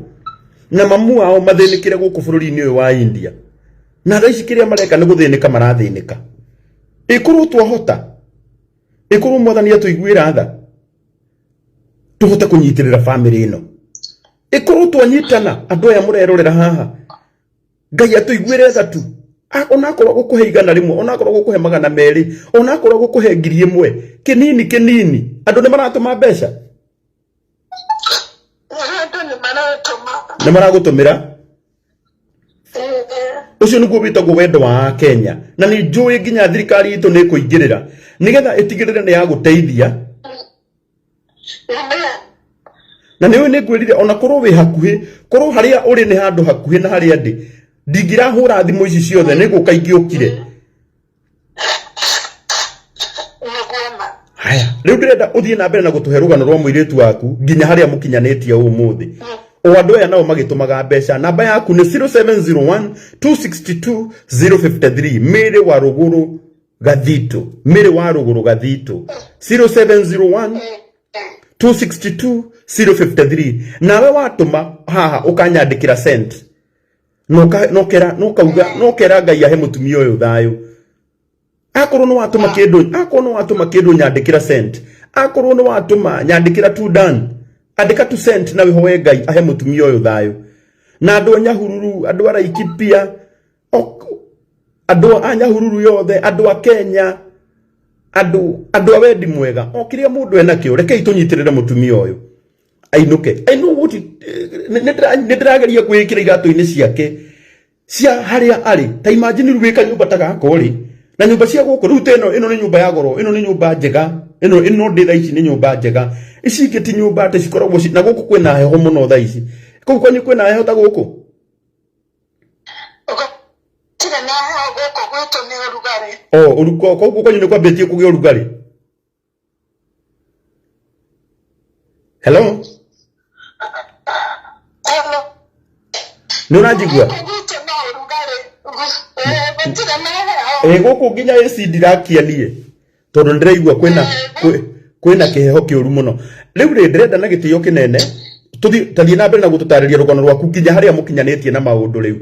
na mamu wao mathĩnĩkĩre gũkũ bũrũri-inĩ ũyũ wa India, na thaa ici kĩrĩa mareka nĩ gũthĩnĩka marathĩnĩka. Ĩkorwo twahota, ĩkorwo mwathani atũiguĩra tha, tũhote kũnyitĩrĩra bamĩrĩ ĩno, ĩkorwo twanyitana, andũ aya mũrerorera haha, Ngai atũiguĩre tha tu, onakorwo gũkũhe 100, onakorwo gũkũhe 200, onakorwo gũkũhe 1000, kĩnini kĩnini. Andũ nĩ maratũma mbeca? Andũ nĩ maratũma. Nĩ maragũtũmĩra? Ũcio nĩguo wĩtagwo wendo wa Kenya, na nĩ njũĩ nginya thirikari itũ nĩ ĩkũingĩrĩra nĩgetha ĩtigĩrĩre nĩ yagũteithia. Na nĩ ũĩ nĩ ngwĩrire, ona korwo wĩ hakuhĩ, korwo harĩa ũrĩ nĩ handũ hakuhĩ na harĩa ndĩ, ndingĩrahũra thimũ ici ciothe, nĩ gũka ingĩũkire. Haya, rĩu ndĩrenda ũthiĩ na mbere na gũtũhe rũgano rwa mũirĩtu waku nginya harĩa mũkinyanĩtie ũmũthĩ, o andũ aya nao magĩtũmaga mbeca. Namba yaku nĩ 0701 262 053, Mary wa Rũgũrũ Gathito, Mary wa Rũgũrũ Gathito, 0701 262 053. Nawe watũma haha ũkanyandĩkĩra cent, nokera Ngai ahe mũtumia ũyũ thayũ. Akorwo nĩ watũma kĩndũ, akorwo nĩ watũma kĩndũ, nyandĩkĩra cent. Akorwo nĩ watũma, nyandĩkĩra tu done, andĩka tu cent na wĩhoe Ngai ahe mũtumia ũyũ thayũ. Na andũ a Nyahururu, andũ a Laikipia, andũ a Nyahururu yothe, andũ a Kenya, andũ a wendi mwega, o kĩrĩa mũndũ enakĩo, rekei tũnyitĩrĩre mũtumia ũyũ ainũke. I know what it, nĩ ndĩrageria kwĩĩkĩra iratũ-inĩ ciake. Cia haria ari ta imagine riu wika nyumba ta gaka ri na nyumba cia guku riu ta ino ni nyumba ya goro, ino ni nyumba njega, ino ndi thaa ici ni nyumba njega. Ici ingĩ ti nyumba ati cikoragwo na guku kwina heho muno thaa ici. Kuu kwanyu kwina heho ta guku? Gũtirĩ na heho gũkũ gwitũ, nĩ ũrugarĩ. O koguo kwanyu nĩ kwambĩtie kũgĩa ũrugarĩ. Hello? Hello. Nĩ ũranjigua? Gũkũ gwitũ no ũrugarĩ. Gũtirĩ na heho. Ĩ gũkũ nginya AC ndirakia niĩ tondũ ndĩraigua kwĩna kĩheho kĩũru mũno. Rĩu rĩ, ndĩrenda na gĩtĩo kĩnene tũthiĩ tathiĩ na mbere na gũtũtarĩria rũgano rwaku nginya harĩa mũkinyanĩtie na maũndũ rĩu.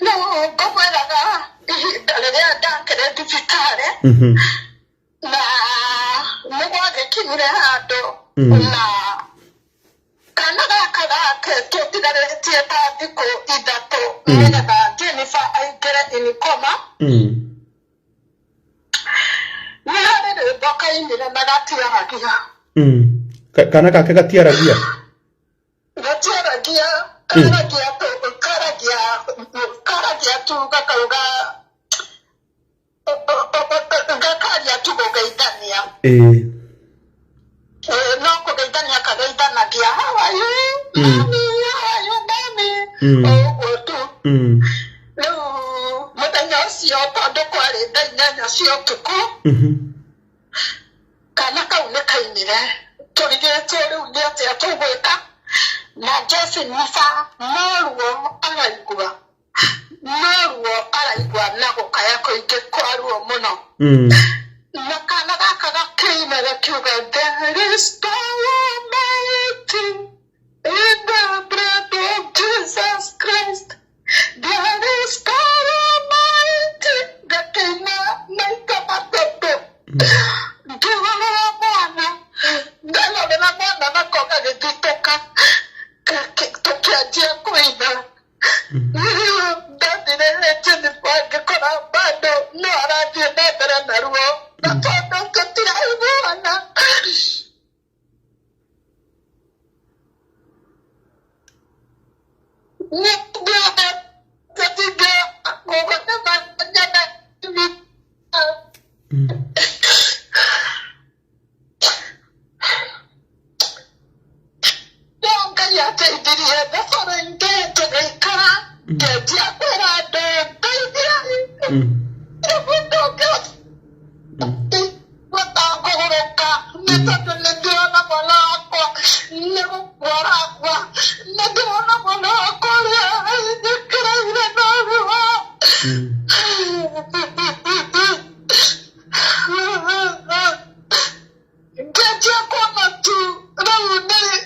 Rĩu ngũkwĩraga ihinda rĩrĩa ndakĩrĩ thibitarĩ na nĩ gwagĩkinyire handũ na kana gaka gake tũtigarĩtie ta thikũ 3 nĩgetha Jennifer aingĩre in coma. Nĩ harĩ rwĩmbo kainire na gatiaragia. Kana gake gatiaragia? Gatiaragia, karagia tu, karagia, karagia tu gakauga, gakaria tu kũgeithania. No kũgeithania kageithanagia, how are you mami, how are you mami, ũguo tu. Rĩu mũthenya ũcio tondũ kwarĩ thaa 8 cia ũtukũ, kana kau nĩ kainire tũrigĩtwo rĩu nĩ atĩa tũgwĩka, na Jennifer no ruo araigua, no ruo araigua na gũkaya kũingĩ kwa ruo mũno. Na kana gaka gakĩina gakiuga, there is power mighty in the blood of Jesus Christ, there is power mighty. Gakĩina maita matatũ. Ngĩrorera mwana, ndarorera mwana nako gagĩthitũka, tũkĩanjia kũina. Ndathire Jennifer ngĩkora bado no arathiĩ na mbere na ruo, na tondũ tũtiraiguana. Ngai ateithirie thabarĩ-inĩ tũgĩikara, ngĩanjia kwĩra andũ ndeithiai, mũndũ ũngĩ kũgũrũka nĩ tondũ nĩ ndĩrona mwana wakwa nĩ gũkua arakua, nĩ ndĩrona mwana wakwa ũrĩa njĩkĩrĩire na ruo. Ngĩanjia kuona tu rĩu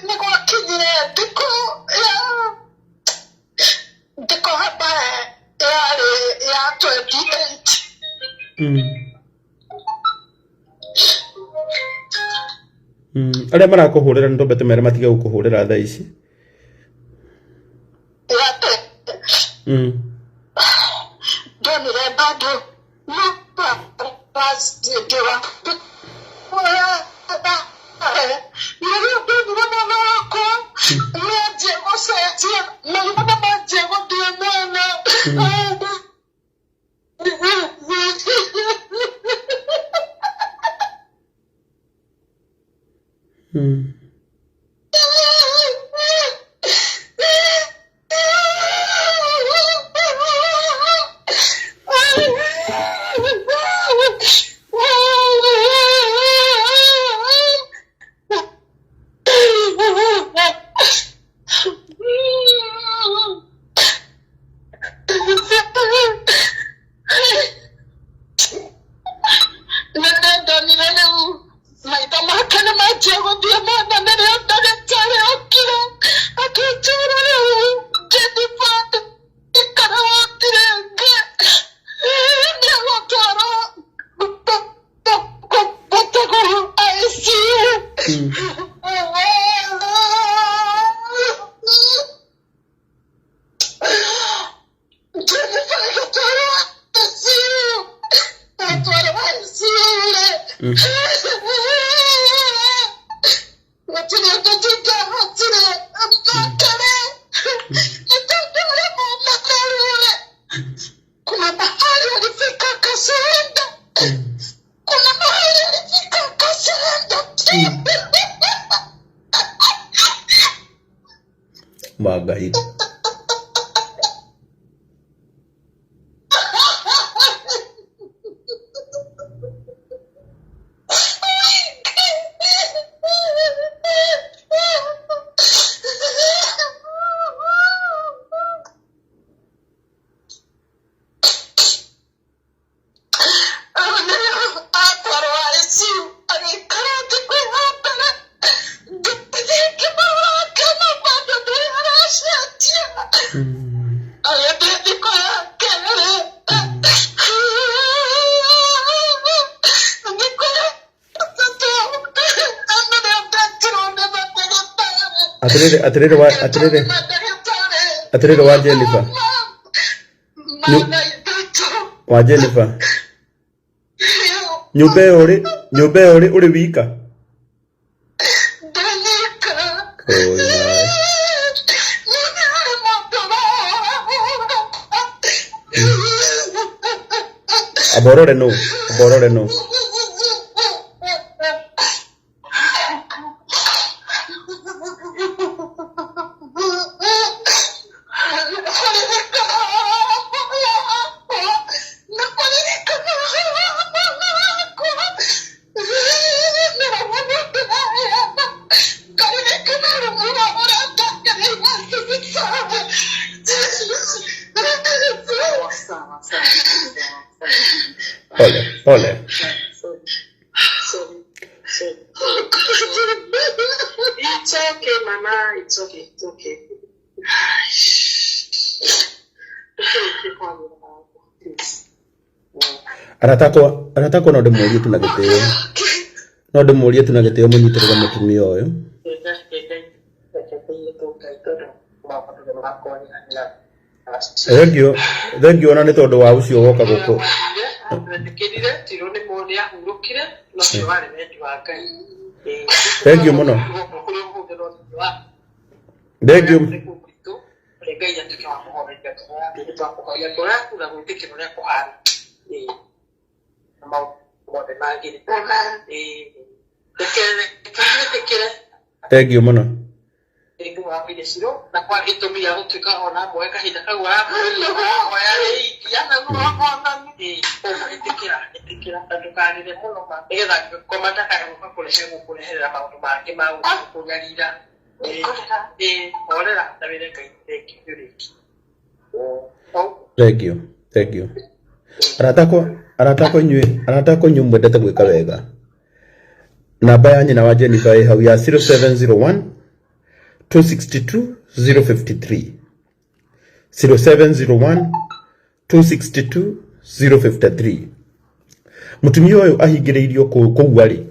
nĩ gwakinyire thikũ ya thikũ haba yarĩ ya 28. Arĩa marakũhũrĩra nĩ twambe tũmere matige gũkũhũrĩra thaa ici. Ndonire bado no rĩrĩa ndonire mwana wakwa nĩanjia gũcenjia, maitho nĩ manjia gũthiĩ mwena. Nĩndonire rĩu maitho make nĩ manjia gũthiĩ mwena, nĩrĩo ndagĩtarĩ okire akĩnjĩra rĩu Jennifer ikara wotire rĩngĩ, nĩegũtwarwo gũtegũrũ ICU. Jennifer agĩtwarwo ICU, agĩtwarwo ICU rĩ, gũtirĩ ũndũ tũngĩahotire. Ndakĩrĩ Ma Ngai. Atwarwo ICU agĩikara thikũ ya mbere ngĩthiĩ ngĩmũrora ngĩona bado ndĩrĩ aracenjia agĩthiĩ thikũ ya kerĩ thikũ ya gatatũ nĩrĩo ndetirwo nĩ mandagĩtarĩ. Atiriri atiriri wa atiriri atiriri wa Jennifer. Mana ithatũ. Wa Jennifer. Nyũmba ĩyo ũrĩ nyũmba ĩyo ũrĩ ũrĩ wika. Ndanyika. Oi maĩ. Amba ũrore nũ amba ũrore nũ. Pole pole. Sorry. Sorry. It's okay, Mama. It's okay. It's okay. Please. Arata akwa arata akwa no ndĩmũrie tu na gĩtĩo no ndĩmũrie tu na gĩtĩo mũnyitĩrĩre mũtumia ũyũ. Thengio thengio ona nĩ tondũ wa ũcio woka gũkũ. Metĩkĩrire tirwo nĩ nĩ ahurũkire no ũcio warĩ wendi wa Ngai. Thengio mũno. Thengio. Ũrĩa Ngai atuĩke wa kũhoreria ngoro yaku nĩ twakũhoria ngoro yaku na gwĩtĩkĩra ũrĩa kũhana. Ĩĩ. Na maũndũ mothe magĩrĩre. Ĩĩ. Reke reke wĩtĩkĩre Thengio mũno. rĩngĩ wambire ciro na kwa gĩtũmi gĩa gũtuĩka ona mwoe kahinda kau arahoya rĩikia ĩĩ koguo ĩtĩkĩra ĩtĩkĩra na ndũkarĩre mũno ma nĩgetha ngoma ndakae gũka kũrehe gũkũreherera maũndũ mangĩ ma gũkũnyarira. Ĩĩ ĩĩ horera na wĩre Ngai thengiũ rĩngĩ. Thengio thengio. Arata akwa arata akwa inyuĩ arata akwa inyuĩ mwendete gwĩka wega. Namba ya nyina wa Jennifer ĩ hau ya 0701 262 053 0701 262 053. Mũtumia ũyũ ahingĩrĩirio kũu arĩ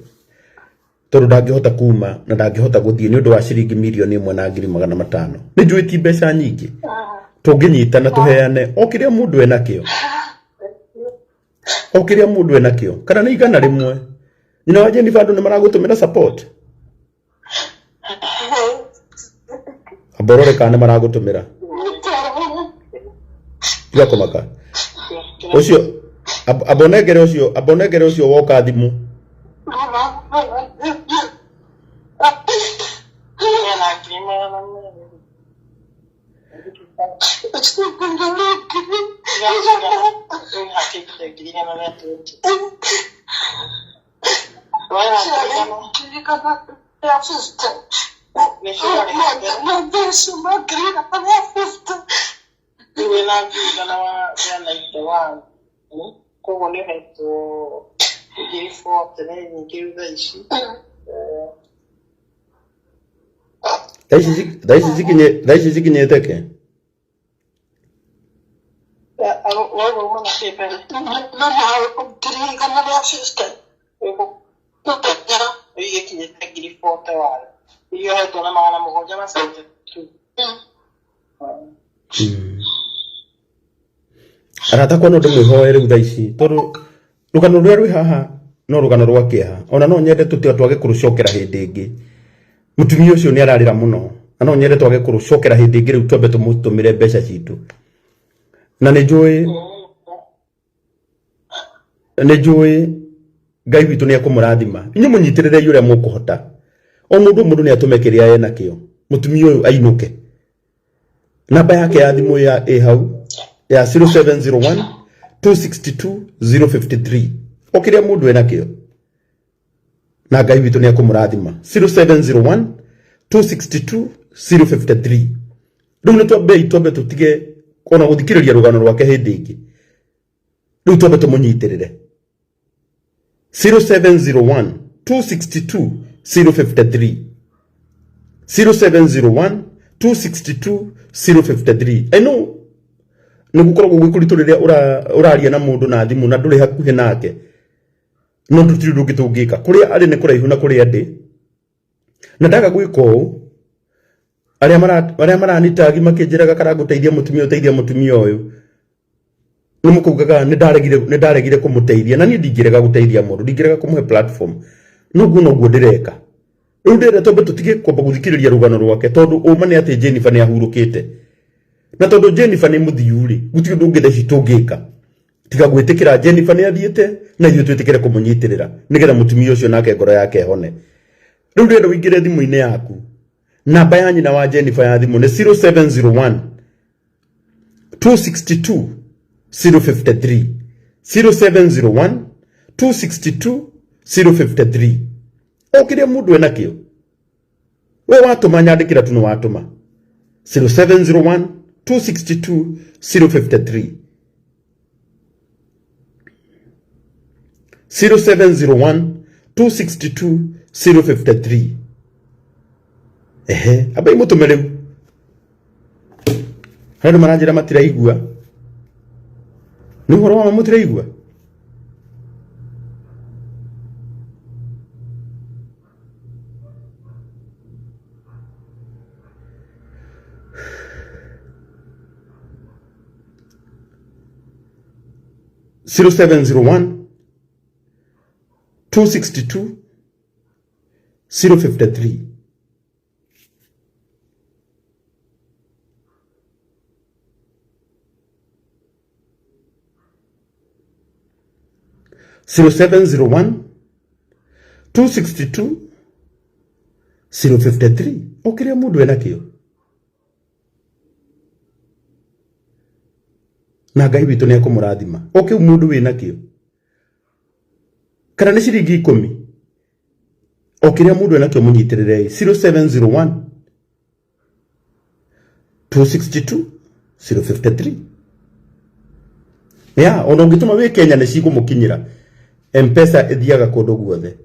tondũ ndangĩhota kuma na ndangĩhota gũthiĩ nĩ ũndũ wa ciringi mirioni ĩmwe na ngiri magana matano. Nĩ njũĩ ti mbeca nyingĩ tũngĩnyitana tũheane o kĩrĩa mũndũ enakĩo o kĩrĩa mũndũ enakĩo kana nĩ igana rĩmwe. Nyina wa Jennifer andũ nĩ maragũtũmĩra support. Amba ũrore kana nĩ maragũtũmĩra. Tiga kũmaka. Ũcio amba ũnengere ũcio amba ũnengere ũcio woka thimũ. Koguo nĩ ũhetwo ngiri 40 nĩ nyingĩ thaa ici. Thaa ici cikinyĩte kĩ? Wauga uma na kĩ mbere? Rĩu gĩkinyĩte ngiri 41. Iria ũhetwo na magana mũgwanja ma 72. Arata akwa no ndĩmwĩhoe rĩu thaa ici tondũ rũgano rũrĩa rwĩ haha no rũgano rwa kĩeha ona no nyende tũtiga twage kũrũcokera hĩndĩ ĩngĩ. Mũtumia ũcio nĩ ararĩra mũno na no nyende twage kũrũcokera hĩndĩ ĩngĩ rĩu twambe tũmũtũmĩre mbeca citũ. Na nĩ njũĩ nĩ njũĩ Ngai witũ nĩ ekũmũrathima. Inyuĩ mũnyitĩrĩrei ũrĩa mũkũhota. O mũndũ mũndũ nĩ atũme kĩrĩa enakĩo. Mũtumia ũyũ ainũke. Namba yake ya thimũ ya ĩ hau ya 0701 262 053. O kĩrĩa mũndũ enakĩo. Na Ngai witũ nĩ ekũmũrathima. 0701 262 053. Rĩu nĩ twambei twambe tũtige ona gũthikĩrĩria rũgano rwake hĩndĩ ĩngĩ. Rĩu twambe tũmũnyitĩrĩre. 0701 262 053. 0701 262 053. I know nĩ gũkoragwo gwĩ kũritũ rĩrĩa ũraria na mũndũ na thimũ na ndũrĩ hakuhĩ nake, no tũtirĩ ũndũ ũngĩ tũngĩka. Kũrĩa arĩ nĩ kũraihu na kũrĩa ndĩ, na ndaga gwĩka ũũ arĩa maranitagi makĩnjĩraga kana ngũteithia mũtumia ũteithia mũtumia ũyũ, nĩ mũkaugaga nĩ ndaregire kũmũteithia. Na niĩ ndingĩrega gũteithia mũndũ, ndingĩrega kũmũhe platform, no guo noguo ndĩreka. Rĩu ndĩrenda twambe tũtige kwamba gũthikĩrĩria rũgano rwake, tondũ ũma nĩ atĩ Jennifer nĩ ahurũkĩte, na tondũ Jennifer nĩ mũthiu rĩ, gũtirĩ ũndũ ũngĩ thaa ici tũngĩka tiga gwĩtĩkĩra Jennifer nĩ athiĩte, na ithuĩ twĩtĩkĩre kũmũnyitĩrĩra nĩgetha mũtumia ũcio nake ngoro yake ĩhone. Rĩu ndĩrenda ũingĩre thimũ-inĩ yaku. Namba ya nyina wa Jennifer ya thimũ nĩ 0701 262 053. 0701 262 053. O kĩrĩa mũndũ enakĩo, we watũma nyandĩkĩra tu nĩ watũma. 0701 262 053. 0701 262 053. Ehe, ambai mũtũme rĩu. Harĩ andũ maranjĩra matiraigua. Nĩ ũhoro wa ma mũtiraigua? 0701 262 053. 0701 262 053. O kĩrĩa mũndũ enakĩo, na Ngai witũ nĩ ekũmũrathima. O kĩu mũndũ wĩnakĩo, kana nĩ ciringi 10, o kĩrĩa mũndũ enakĩo mũnyitĩrĩrei. 0701 262 053. Ya ona ũngĩtũma wĩ Kenya nĩ cigũmũkinyĩra. M-Pesa ĩthiaga kũndũ guothe.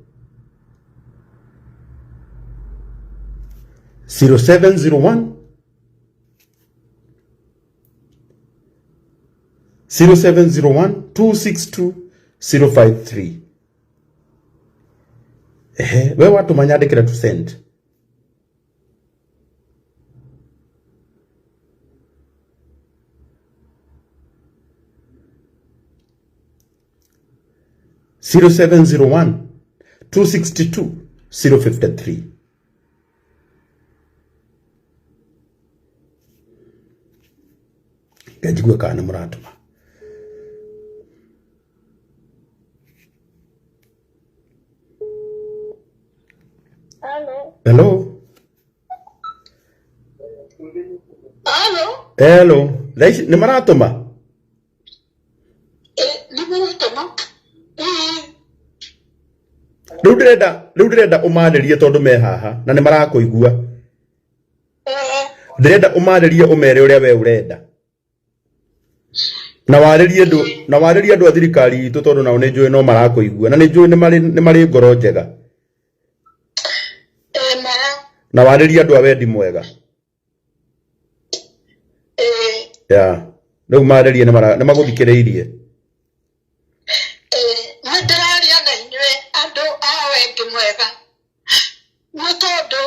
0701 0701 262 053. Ehe, we watũma nyandĩkĩra to send. 0701 262 053. Nganjigue kana nĩ mũratũma. Hello. Hello. Hello. Hello. Thaa ici nĩ maratũma? Nĩ maratũma. Rĩu ndĩrenda ũmarĩrie tondũ me haha na nĩ marakũigua. Ndĩrenda ũmarĩrie ũmere ũrĩa we ũrenda. Na warĩrie andũ, na warĩrie andũ a thirikari itũ tondũ nao nĩ njũĩ no marakũigua na nĩ njũĩ nĩ marĩ ngoro njega. Na warĩrie andũ a wendi mwega. Ya, rĩu marĩrie nĩ magũthikĩrĩirie. Nĩ ndĩraria na inyuĩ andũ a wendi mwega, nĩ tondũ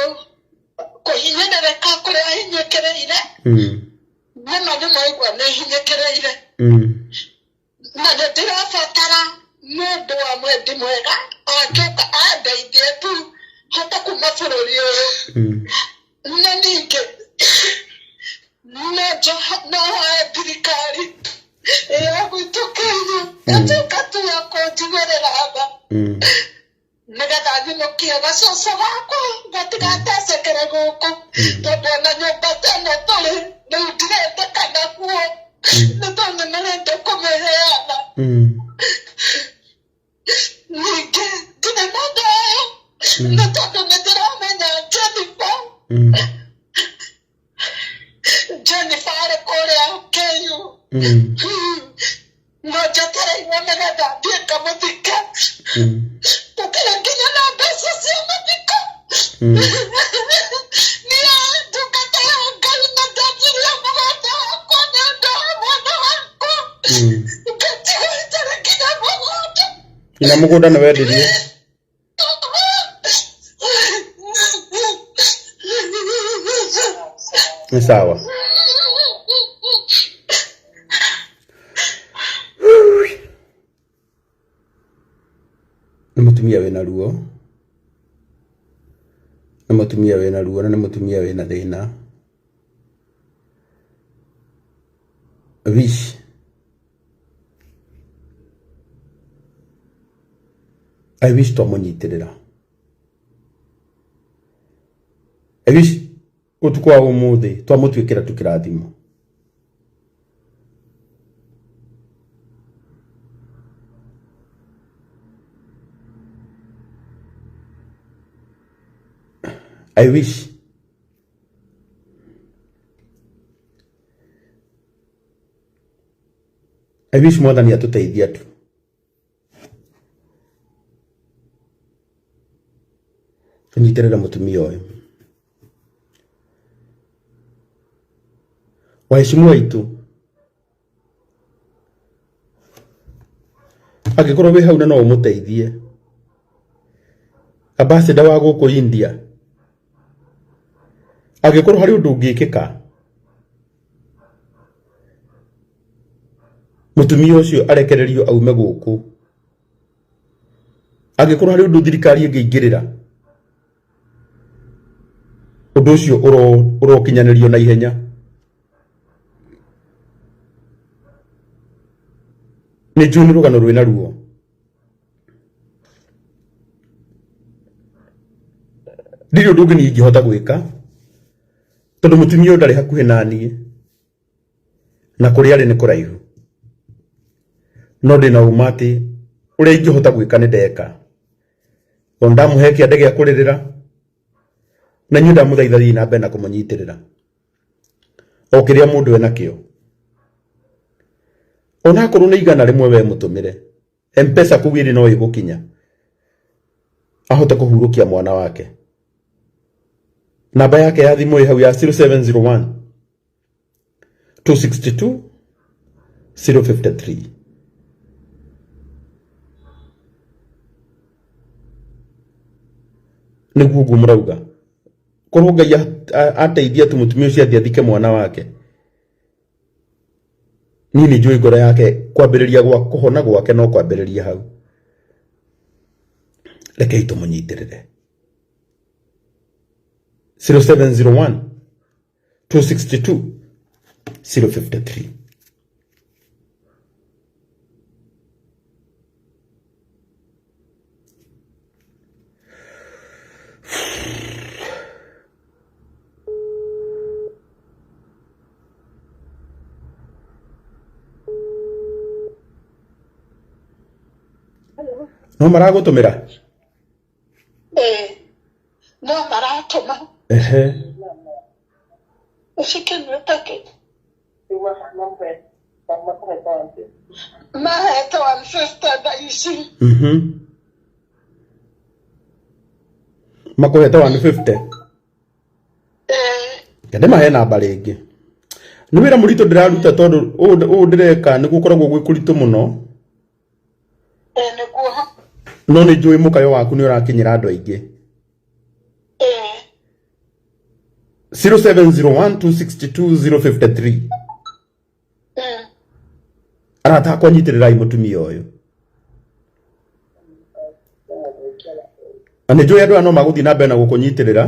kũhinyĩrĩrĩka kũrĩa hinyĩkĩrĩire, nĩma nĩ mwaigua nĩ hinyĩkĩrĩire, na nĩ ndĩrabatara mũndũ wa mwendi mwega angĩũka andeithie tu hote kuma bũrũri ũyũ. Na ningĩ no hoe thirikari ya gwitũ Kenya ĩtuĩke tu ya kũnjigĩrĩra tha. Nĩgetha nyinũkie gacũcũ gakwa gatigatecekere gũkũ, tondũ ona nyũmba ta ĩno tũrĩ rĩu ndirendekana kuo, nĩ tondũ nĩmarenda kũmĩheana. Ningĩ ndirĩ na thayũ, nĩ tondũ nĩ ndĩramenya Jennifer. Jennifer arĩ kũrĩa KU, no njetereirwo nĩgetha thiĩ ngamũthike. Tũtirĩ nginya na mbeca cia mathiko. Niĩ ndungata ya Ngai na ndanjirie mũgũnda wakwa nĩ ũndũ wa mwana wakwa, ngatigwo itarĩ nginya mũgũnda. Nginya mũgũnda nĩ wendirie? Nĩ sawa. Nĩ mũtumia wĩna ruo, nĩ mũtumia wĩna ruo na nĩ mũtumia wĩna thĩna. Wish I wish twamũnyitĩrĩra. I wish ũtukũ wa ũmũthĩ twamũtuĩkĩra tu kĩrathimo. I wish I wish mwathani atũteithia tu. Tũnyitĩrĩre mũtumia ũyũ. Waheshimu aitũ, angĩkorwo wĩ hau na no ũmũteithie, ambassador wa gũkũ India, angĩkorwo harĩ ũndũ ũngĩkĩka, mũtumia ũcio arekererio aume gũkũ, angĩkorwo harĩ ũndũ thirikari ĩngĩingĩrĩra, ũndũ ũcio ũrokinyanĩrio na ihenya. Nĩ njũĩ nĩ rũgano rwĩna ruo. Ndirĩ ũndũ ũngĩ niĩ ingĩhota gwĩka, tondũ mũtumia ũyũ ndarĩ hakuhĩ na niĩ, na kũrĩa arĩ nĩ kũraihu. No ndĩna ũma atĩ ũrĩa ingĩhota gwĩka nĩ ndeka. Tondũ ndamũhe kĩande gĩa kũrĩrĩra, na inyuĩ ndamũthaitha thiĩ na mbere na kũmũnyitĩrĩra. O kĩrĩa mũndũ enakĩo. Onakorwo nĩ 100 we mũtũmĩre, M-Pesa kũu ĩrĩ no ĩgũkinya, ahote kũhurũkia mwana wake. Namba yake ya thimũ ĩ hau ya 0701 262 053. Nĩguo ũguo mũrauga. Korwo Ngai ateithia tu mũtumia ũcio athiĩ athike mwana wake, niĩ nĩ njũĩ ngoro yake kwambĩrĩria gwa kũhona gwake no kwambĩrĩria hau. Rekei tũmũnyitĩrĩre. 0701 262 053. No maragũtũmĩra? Ĩĩ, no maratũma. Ehe. Ũcikinyĩte kĩ? Mahete 150 thaa ici. Makũhete 150? Ĩĩ. Reke ndĩmahe namba rĩngĩ. Nĩ wĩra mũritũ ndĩraruta, tondũ ũũ ndĩreka nĩ gũkoragwo gwĩ kũritũ mũno. Ĩĩ, nĩguo. No nĩ njũĩ mũkayo waku nĩ ũrakinyĩra andũ aingĩ. Ĩĩ. 0701 262 053. Arata akwa, nyitĩrĩrai mũtumia ũyũ, na nĩ njũĩ andũ aya no magũthiĩ na mbere na gũkũnyitĩrĩra.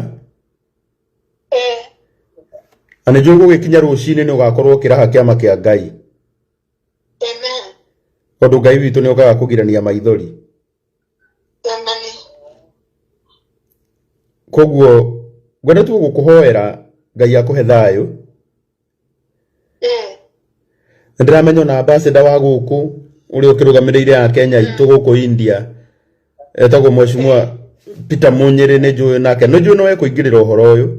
Ĩĩ. Na nĩ njũĩ gũgĩkinya rũcinĩ nĩ ũgakorwo ũkĩraha kĩama kĩa Ngai. Amen. Tondũ Ngai witũ nĩ okaga kũgirania maithori. Koguo ngwenda tu gũkũhoera Ngai akũhe thayũ. Nĩ ndĩramenya ona ambassador wa gũkũ ũrĩa ũkĩrũgamĩrĩire a Kenya itũ gũkũ India etagwo Mheshimiwa Peter Munyĩrĩ, nĩ njũĩ nake, nĩ njũĩ no ekũingĩrĩra ũhoro ũyũ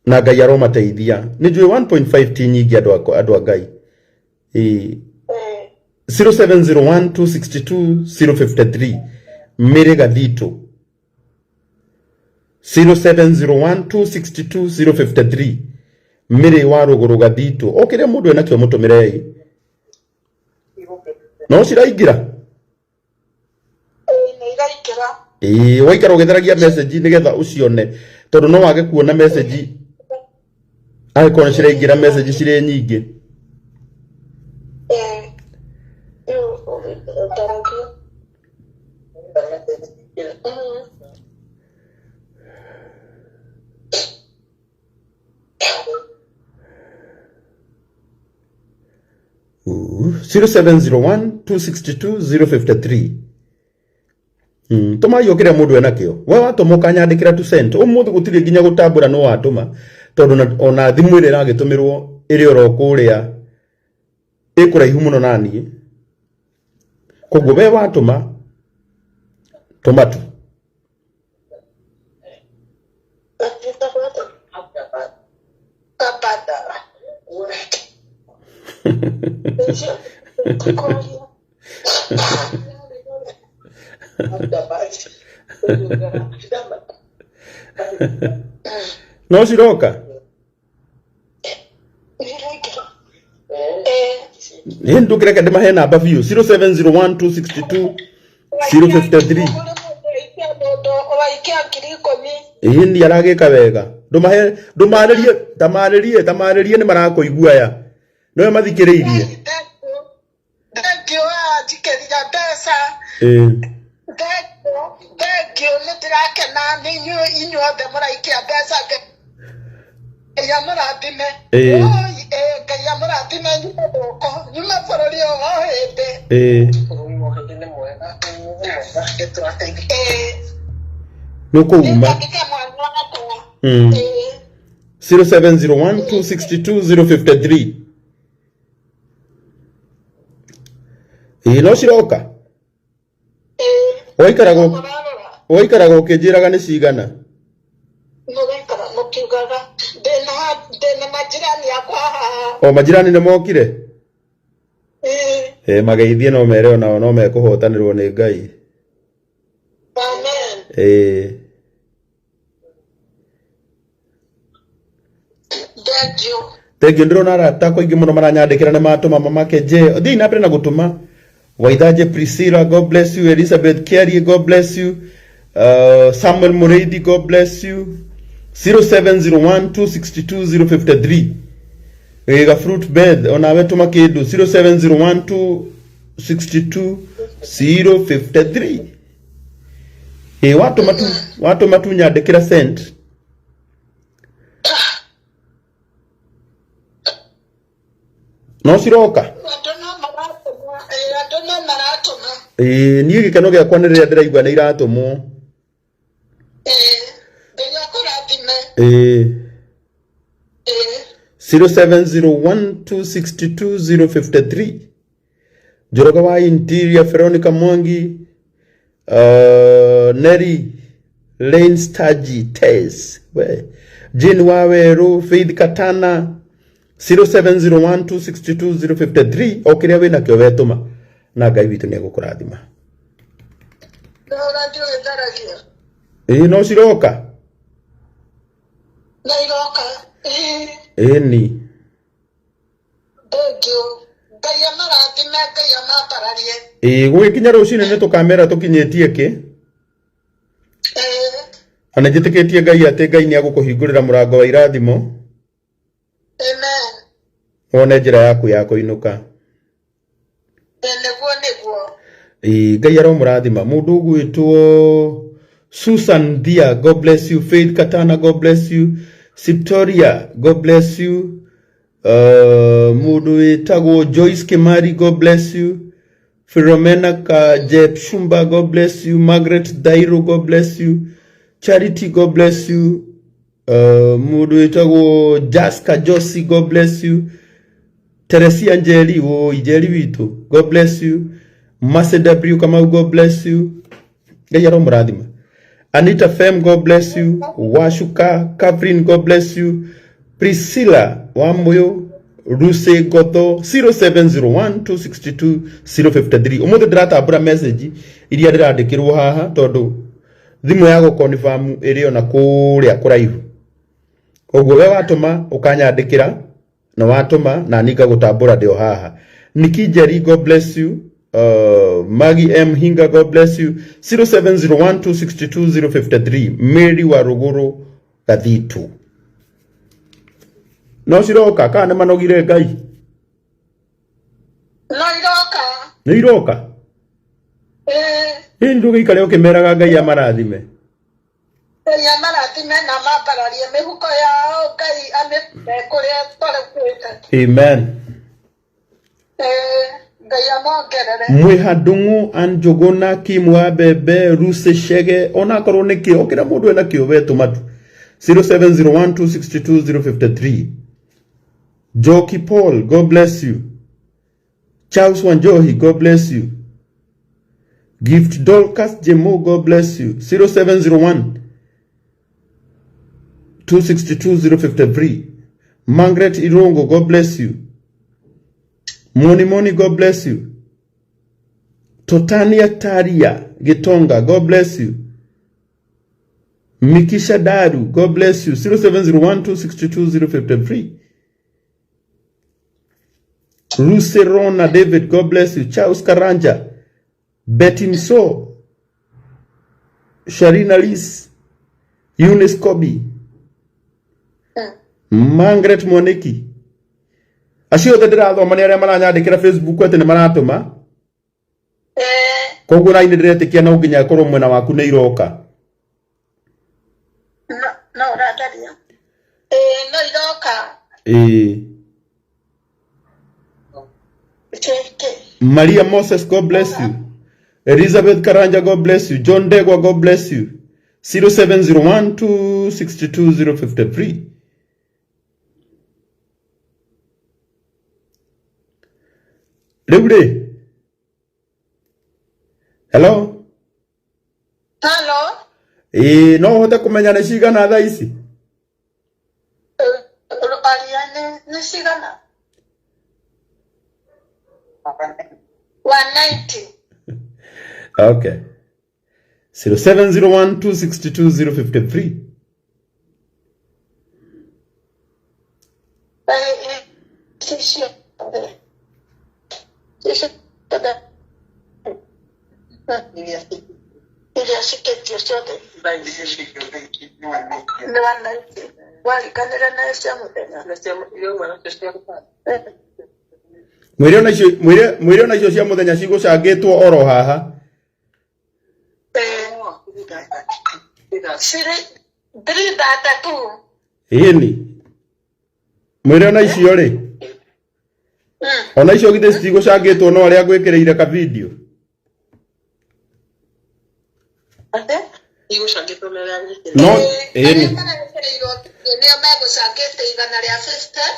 na Ngai aromateithia. Nĩ njũĩ 1.5 ti nyingĩ andũ a Ngai. Ĩĩ. 0701 262 053 Mary Gathito, 0701 262 053 Mary wa Rũgũrũ Gathito. O kĩrĩa mũndũ enakĩo mũtũmĩrei, no ciraingĩra. Nĩ iraingĩra. Ĩĩ, waikara ũgĩtharagia message nĩgetha ũcione, tondũ no wage kuona message angĩkorwo nĩ ciraingĩra message cirĩ nyingĩ. Ũtaragia. 0701 262 053. Tũma yo kĩrĩa mũndũ enakĩo. We watũma ũkanyandĩkĩra tu cent. Ũmũthĩ gũtirĩ nginya gũtambũra no watũma, tondũ ona thimũ ĩrĩa ĩragĩtũmĩrwo ĩrĩ oro kũrĩa ĩkũraihu mũno na niĩ. Koguo we watũma, tũma tu. No ciroka. Nĩ ndũkĩreke ndĩmahe namba biũ, 0701 262 053. Ũraikia 10,000. Ĩĩ, ni aragĩka wega. Ndũmahe, ndũmarĩrie, tamarĩrie, tamarĩrie, nĩ marakũigua aya, nĩwe mathikĩrĩirie. Thank you, njikĩria mbeca. Thank you, thank you, nĩ ndĩrakena nĩ inyuĩ inyuothe mũraikia mbeca. Ngai amũrathime. Oi, Ngai amũrathime. Nyume gũkũ, nyume bũrũri ũyũ o hĩndĩ. Bũrũri wa hĩndĩ nĩ mwega, nĩ mwega, nĩ tũrateithĩka. Nĩ ũkũuma. Nĩngandĩke mwana wakwa. 0701 262 053. Ĩĩ, no ciroka. Waikaraga Mũrarora. Waikaraga ũkĩnjĩraga nĩ cigana. Mũgaikara mũkiugaga ndĩna majirani akwa haha. O majirani nĩ mokire. Ĩĩ. Ĩ, mageithie no mere onao no mekũhotanĩrwo nĩ Ngai. Amen. Ĩĩ. Thank you. Thengiũ, ndĩrona arata akwa aingĩ mũno maranyandĩkĩra nĩ matũma. Mamake J, thiĩ na mbere na gũtũma. Waithaje Priscilla, God bless you. Elizabeth Kiarie, God bless you. Samuel Mureithi, God bless you. 0701 262 053. Gĩga Fruit Bed, onawe tũma kĩndũ, 0701 262 053. Ĩ, watũma tu, watũma tu nyandĩkĩra cent. No ciroka. Andũ no maratũma. Ĩĩ, andũ no maratũma. Ĩĩ, niĩ gĩkeno gĩakwa nĩ rĩrĩa ndĩraigua nĩ iratũmwo. Ĩĩ, Ngai akũrathime. Ĩĩ. Ĩĩ. 0701262053, Njoroge wa Interior, Veronica Mwangi, Neri Lane, Staji Tess, we Jane Waweru, Faith Katana, 0701262053. O kĩrĩa wĩnakĩo wetũma na Ngai witũ nĩ egũkũrathima. No ũrathiĩ ũgĩtharagia. Ĩĩ, no ciroka. Na iroka. Ĩĩ. Ĩni. Thank you. Ngai amarathime, Ngai amambararie. Ĩĩ, gũgĩkinya rũcinĩ nĩ tũkamera tũkinyĩtie kĩ. Na nĩ njĩtĩkĩtie Ngai atĩ Ngai nĩ agũkũhingũrĩra mũrango wa irathimo. Amen. Wone njĩra yaku ya kũinũka. Ĩĩ, nĩguo nĩguo. Ĩĩ, Ngai aromũrathima. Mũndũ ũgwĩtwo Susan Thia, God bless you. Faith Katana, God bless you. Siptoria, God bless you. Mũndũ wĩtagwo Joyce Kimari, God bless you. Philomena Kajepchumba, God bless you. Margaret Dairo, God bless you. Charity, God bless you. Mundu witagwo Jaska Josi, God bless you. Teresia Njeri, wo Njeri witu, God bless you. Mercy W Kamau, God bless you. Ngai aromũrathima. Anita Fem, God bless you. Washuka Catherine, God bless you. Priscilla Wamuyu, Ruse Gotho 0701 262 053. Umuthi ndiratambura message iria ndirandikirwo haha tondu thimu ya gũconfirm ĩrĩ ona kũrĩa kũraihu. Koguo we watũma ũkanyandĩkĩra na watũma na niĩ ngagũtambũra ndĩ o haha. Nikki Njeri, God bless you. Maggie M Hinga, God bless you. 0701 262 053. Mary wa Ruguru Gathitu. No ciroka kana nĩ manogire Ngai? No iroka. Nĩ iroka? Ĩĩ. Ĩ ndũgĩikare ũkĩmeraga Ngai amarathime. Ngai amarathime na mambararie mĩhuko yao, Ngai amĩhe kũrĩa tũrutĩte. Amen. Ĩĩ, Ngai amongerere. Mwiha Ndung'u, Ann Njuguna, Kim wa Mbembe, Ruse Shege, onakorwo nĩ kĩo, kĩrĩa mũndũ ena kĩo we tũma tu. 0701 262 053. Joki Paul, God bless you. Charles Wanjohi, God bless you. Gift Dorcas Jemo, God bless you. 0701 262 053. Margaret Irongo, God bless you. Moni Moni, God bless you. Totania Taria Gitonga, God bless you. Mikisha Daru, God bless you. 0701 262 053. Ruserona David, God bless you. Charles Karanja, Betty Mso, Sharina Lis, Eunice Kobi, Margaret Mwaniki. Acio othe ndĩrathoma nĩ arĩa maranyandĩkĩra Facebook atĩ nĩ maratũma. Koguo na nĩ ndĩretĩkia no nginya ĩkorwo mwena waku nĩ iroka. No, no ũrandaria. Ĩĩ, no iroka. Ĩĩ. Kĩ? Maria Moses, God bless you. Elizabeth Karanja, God bless you. John Degwa, God bless you. 0701 262 053. Rĩu rĩ, hello. Hello. Ĩĩ, no ũhote kũmenya nĩ cigana thaa ici? Aria nĩ cigana? 190. Okay. 0701 262 053. Ici ciothe. Iria cikĩtio ciothe nĩ 190. Wariganĩra na cia mũthenya. Mwĩre ona icio mwĩre ona icio cia mũthenya cigũcangĩtwo oro haha. Cirĩ 332. Ĩni. Mwĩre ona icio rĩ. Ona icio githĩ citigũcangĩtwo no arĩa ngwĩkĩrĩire ka video. Atĩ? No Arĩa ĩni. marekĩrĩirwo nĩo megũcangĩte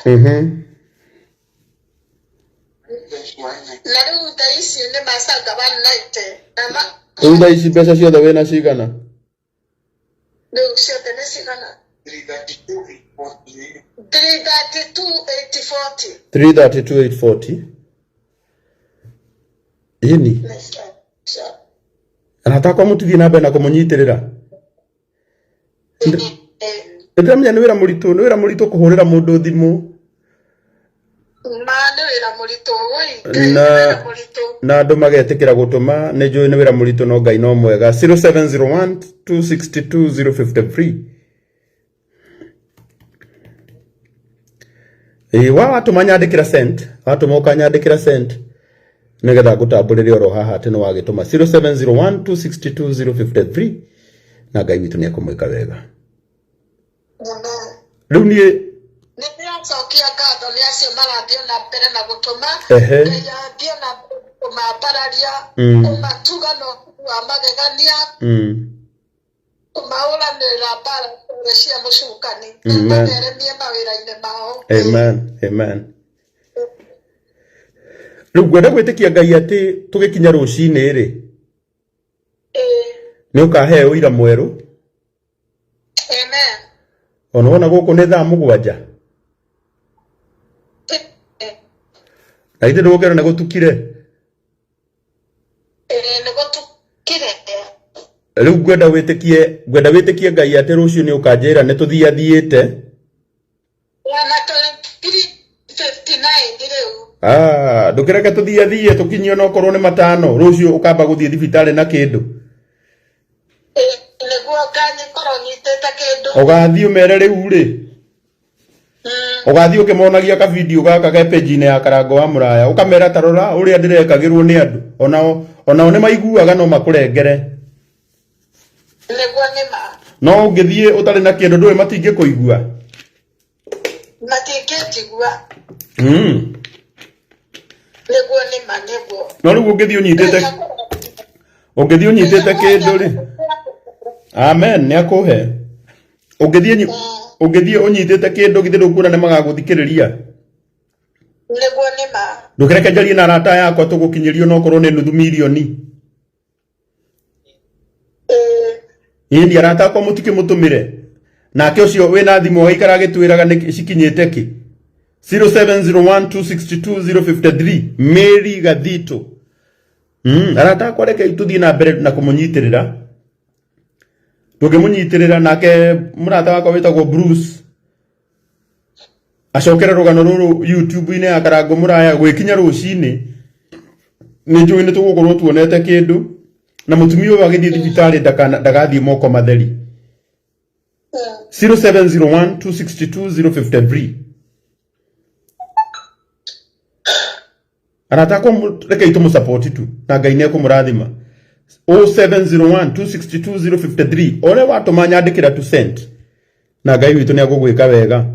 150. Na rĩu thaa ici nĩ macanga 190. Na ma Rĩu thaa ici mbeca ciothe wĩna cigana? Rĩu ciothe nĩ cigana? 332 840. 332 840. Ĩni. Arata akwa mũtithiĩ na mbere na kũmũnyitĩrĩra. Nĩndĩramenya nĩ wĩra mũritũ, nĩ wĩra mũritũ kũhũrĩra mũndũ thimũ. Ma nĩ wĩra mũritũ, woi, Ngai Na nĩ wĩra mũritũ. Na andũ magetĩkĩra gũtũma, nĩ njũĩ nĩ wĩra mũritũ no Ngai no mwega. 0701 262 053. Ĩĩ, wa watũma nyandĩkĩra cent, watũma ũkanyandĩkĩra cent nĩgetha ngũtambũrĩre oro haha atĩ nĩ wagĩtũma. 0701 262 053 na Ngai witũ nĩ ekũmwĩka wega. Mũno. Rĩu niĩ Nĩ ndĩracokia ngatho nĩ acio marathiĩ na mbere na gũtũma. Ehe. Ngai athiĩ na mbere Kũmambararia, kũmatuga na ũtugi wa magegania, kũmahũranĩrĩra mbara ciothe cia mũcukani, Amen. matheremie mawĩra-inĩ mao. Amen, amen. Rĩu ngwenda gwĩtĩkia Ngai atĩ tũgĩkinya rũcinĩ rĩ, nĩ ũkahe ũira mwerũ. Amen. Ona wona gũkũ nĩ thaa 7. Na ithe ndũgũkĩra nĩ gũtukire. Nĩ gũtukire. Rĩu ngwenda wĩtĩkie Ngai atĩ rũciũ nĩ ũkanjĩra nĩ tũthiathiĩte. Ona 23:59 rĩu. Ah, ndũkĩreke tũthiathie tũkinyie onokorwo nĩ 5 rũciũ ũkamba gũthiĩ thibitarĩ na kĩndũ. Nĩguo nganyikorwo nyitĩte kĩndũ. Ũgathiĩ ũmere rĩu rĩ, ũgathiĩ ũkĩmonagia kabidio gaka ke page-inĩ ya Karango wa Mũraya, ũkamera ta rora ũrĩa ndĩrekagĩrwo nĩ andũ, onao nĩ maiguaga no makũrengere. Nĩguo nĩ ma. No ũngĩthiĩ ũtarĩ na kĩndũ ndũĩ matingĩkũigua. Matingĩnjigua. Nĩguo nĩ ma, nĩguo. No rĩu ũngĩthiĩ ũnyitĩte kĩndũ rĩ, amen, nĩ akũhe. Ũngĩthiĩ ũnyitĩte kĩndũ, githĩ ndũkuona nĩ magagũthikĩrĩria? Nĩguo nĩ ma. Ndũkĩreke njarie na arata yakwa tũgũkinyĩrio nokorwo nĩ nuthu mirioni. Ĩni arata akwa mũtikĩmũtũmĩre nake ũcio wĩna thimũ agaikara agĩtwĩraga nĩ cikinyĩte kĩ. 0701262053 Mary Gathito. Arata akwa, reke tũthiĩ na mbere na kũmũnyitĩrĩra. Tũngĩmũnyitĩrĩra nake mũrata wakwa wĩtagwo Bruce acokere rũgano rũrũ YouTube-inĩ ya Karango Mũraya gwĩkinya rũcinĩ, nĩ njũĩ nĩ tũgũkorwo tuonete kĩndũ, na mũtumia ũyũ agĩthiĩ thibitarĩ ndagathiĩ moko matheri. 0701 262 053. Arata akwa, rekei tũmũsupport tu na Ngai nĩ ekũmũrathima. 0701 262 053. Ũrĩa watũma nyandĩkĩra tu sent, na Ngai witũ nĩ agũgwĩka wega.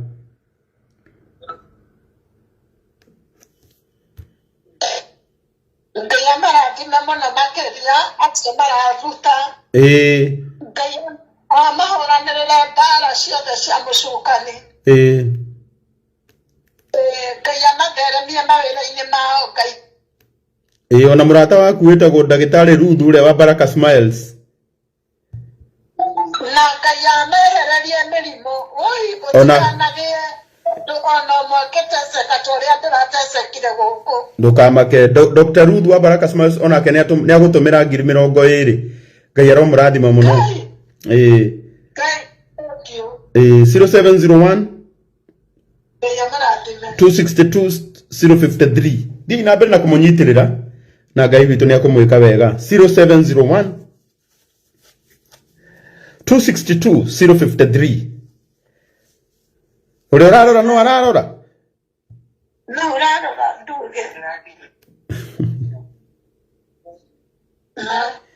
Ngai amarathime mũno makĩria acio mararuta. Ngai amahũranĩrĩre mbara ciothe cia mũcukani. Ngai amatheremie mawĩra-inĩ mao, Ngai. Ĩĩ, ona mũrata waku wĩtagwo ndagĩtarĩ Ruth ũrĩa wa Baraka Smiles. Na Ngai amehererie mĩrimũ oi, gũtikanagĩe ũndũ ona ũmwe ũngĩteceka ta ũrĩa ndĩratecekire gũkũ. Ndũkamake. Dr. Ruth wa Baraka Smiles onake nĩ agũtũmĩra 20,000. Ngai aromũrathima mũno. Ngai. Ĩĩ. Ngai, thank you. Ĩĩ, 0701 Ngai amũrathime. 262 053. Thiĩ na mbere na kũmũnyitĩrĩra na Ngai witũ nĩ akũmwĩka wega. 0701 262 053. Ũrĩa ũrarora no ararora. No ũrarora nduge na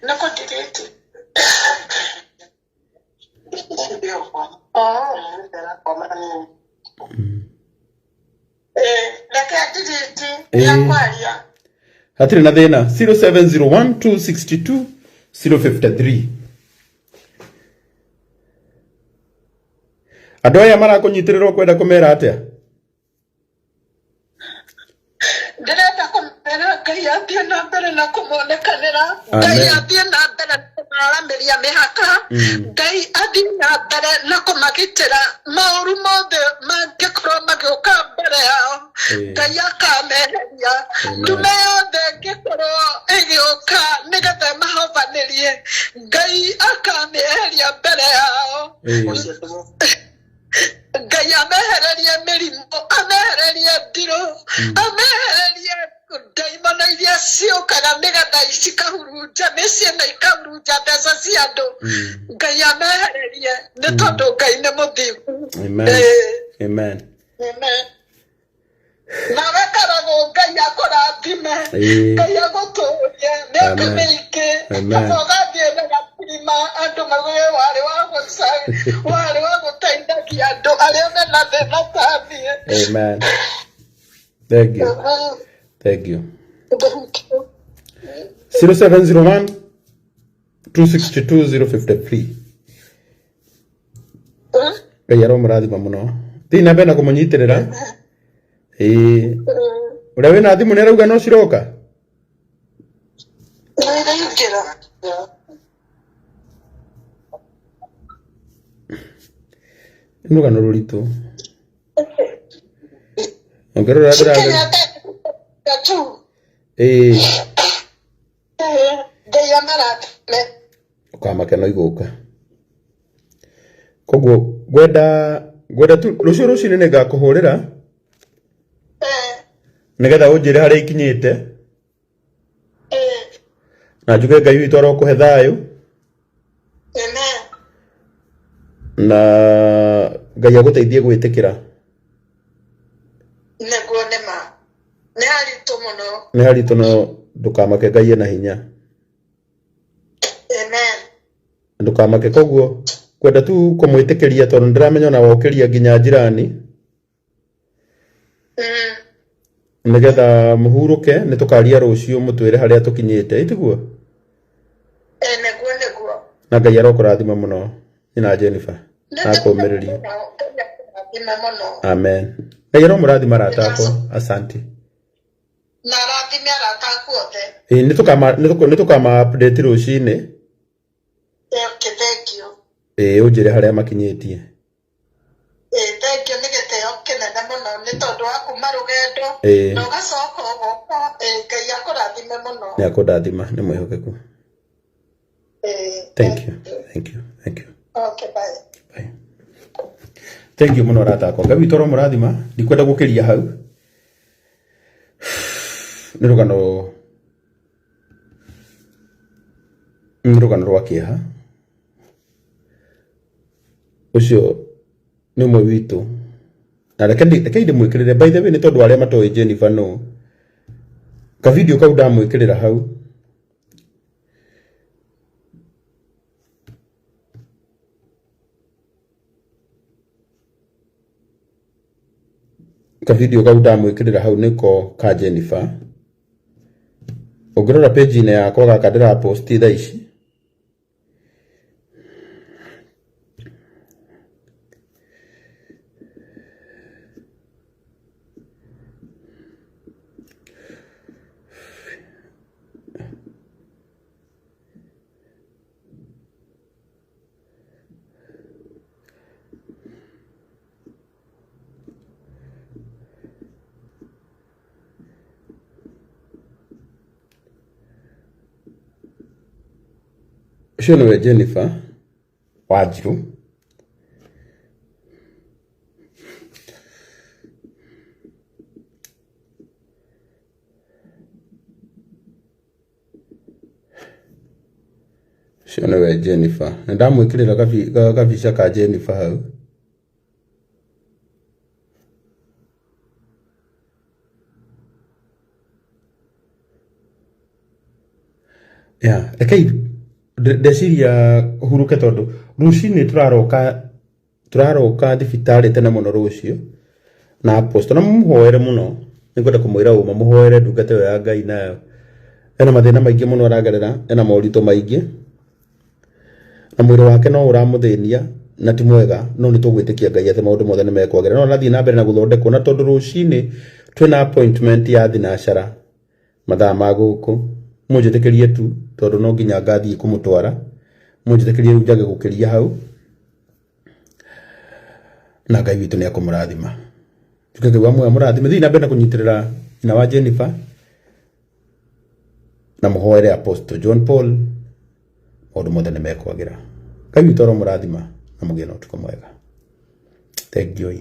nĩ kũndirĩti. Oh. Reke ndirĩti nĩakwaria. Hatirĩ na thĩna. 0701 262 053. Andũ aya marakũnyitĩrĩra, ũkwenda kũmera atĩa? Ndĩrenda kũmera Ngai athiĩ na mbere na kũmonekanĩra. Ngai Amen. athiĩ na mbere na kũmaramĩria mĩhaka. Ngai athiĩ na mbere na kũmagitĩra maũru mothe mangĩkorwo magĩũka mbere yao. Ngai akameheria. Amen. Ndume yothe ĩngĩkorwo ĩgĩũka nĩgetha ĩmahobanĩrie, Ngai akamĩeheria mbere yao. Ngai amehererie mĩrimũ, amehererie ndirũ, amehererie ndaimono iria ciũkaga nĩgetha cikahurunja mĩciĩ na ikahurunja mbeca cia andũ. Ngai amehererie nĩ tondũ Ngai nĩ mũthingu. Amen. Amen. Amen. Nawe Karagũ, Ngai akũrathime. Ngai agũtũrie mĩaka Amen. mĩingĩ. Amen. Kaba ũgathiĩ na gatirima andũ mauge warĩ wa gũca, warĩ wa gũteithagia andũ arĩa mena thĩna ta niĩ. Amen. Thank you. Thank you. Thank you. 0701 262 053. Ngai aromũrathima mũno. Thiĩ na mbere na kũmũnyitĩrĩra. Ĩĩ. Ũrĩa wĩna thimũ nĩ arauga no ciroka? Nĩiraingĩra. Nĩ rũgano rũritũ. Ũngĩrora ndĩrageria. Cikinya tu. Ĩĩ. Ngai amarathime. Ũkamake no igũka. Koguo ngwenda ngwenda tu rũciũ rũcinĩ nĩ ngakũhũrĩra nĩgetha ũnjĩre harĩa ikinyĩte na njuge Ngai witũ arokũhe thayũ Amen. na Ngai agũteithie gwĩtĩkĩra. Nĩguo nĩ ma. Nĩ haritũ mũno. Nĩ haritũ no ndũkamake Ngai ena hinya. Amen. Ndũkamake koguo kwenda tu kũmwĩtĩkĩria tondũ nĩndĩramenya ona wokĩria nginya njirani nĩgetha mũhurũke nĩ tũkaria rũciũ mũtwĩre harĩa tũkinyĩte ĩtiguo? Nĩguo nĩguo. Na Ngai arokũrathima mũno nyina Jennifer na akũũmĩrĩrie. Nĩ mũno. Amen. Ngai aromũrathima arata akwa. Asante. Na arathime arata aku othe. Ĩĩ nĩ tũkama update rũcinĩ. Okay, thank you. Ĩĩ ũnjĩre harĩa makinyĩtie. Thank you nĩ gĩtĩo kĩnene mũno nĩ tondũ wa kuma rũgendo na ũgacoka ũgoka. Ngai akũrathime mũno. Nĩ akũndathima, nĩ mwĩhokeku. Thank you. Thank you. Thank you. Okay, bye. Bye. Thank you mũno arata akwa. Ngai witũ aromũrathima, ndikwenda gũkĩria hau. Nĩ rũgano rwa kĩeha. Ũcio nĩ ũmwe witũ. Na reke ndĩmwĩkĩrĩre by the way nĩ tondũ arĩa matoĩ Jennifer nũ. Ka video kau ndamwĩkĩrĩra hau. Ka video kau ndamwĩkĩrĩra hau nĩko ka Jennifer. Ũngĩrora page-inĩ yakwa gaka ndĩraposti thaa ici. Ũcio nĩwe Jennifer Wanjirũ. Ũcio nĩwe Jennifer. Nĩ ndamwĩkĩrĩra gabica ka Jennifer hau. Yeah, rekei ndeciria huruke tondũ rũcinĩ tũraroka thibitarĩ tene mũno rũciũ na apostle na mũmũhoere mũno. Nĩngwenda kũmwĩra ũma mũhoere ndungata ĩyo ya Ngai nayo. Ena mathĩna maingĩ mũno aragerera, ena moritũ maingĩ na mwĩrĩ wake no ũramũthĩnia na ti mwega, no nĩ tũgwĩtĩkia Ngai atĩ maũndũ mothe nĩ mekwagĩra. No arathiĩ na mbere na gũthondekwo, na tondũ rũcinĩ twĩna appointment ya thinacara mathaa ma gũkũ, mũnjĩtĩkĩrie tu tondũ no nginya ngathiĩ kũmũtwara. Mũnjĩtĩkĩrie rĩu njage gũkĩria hau, na Ngai witũ nĩ akũmũrathima. Njuge Ngai wa muoyo amũrathime. Thiĩ na mbere na kũnyitĩrĩra nyina wa Jennifer na mũhoere Apostle John Paul, maũndũ mothe nĩ mekwagĩra. Ngai witũ aromũrathima na mũgĩe na ũtukũ mwega. Thank you.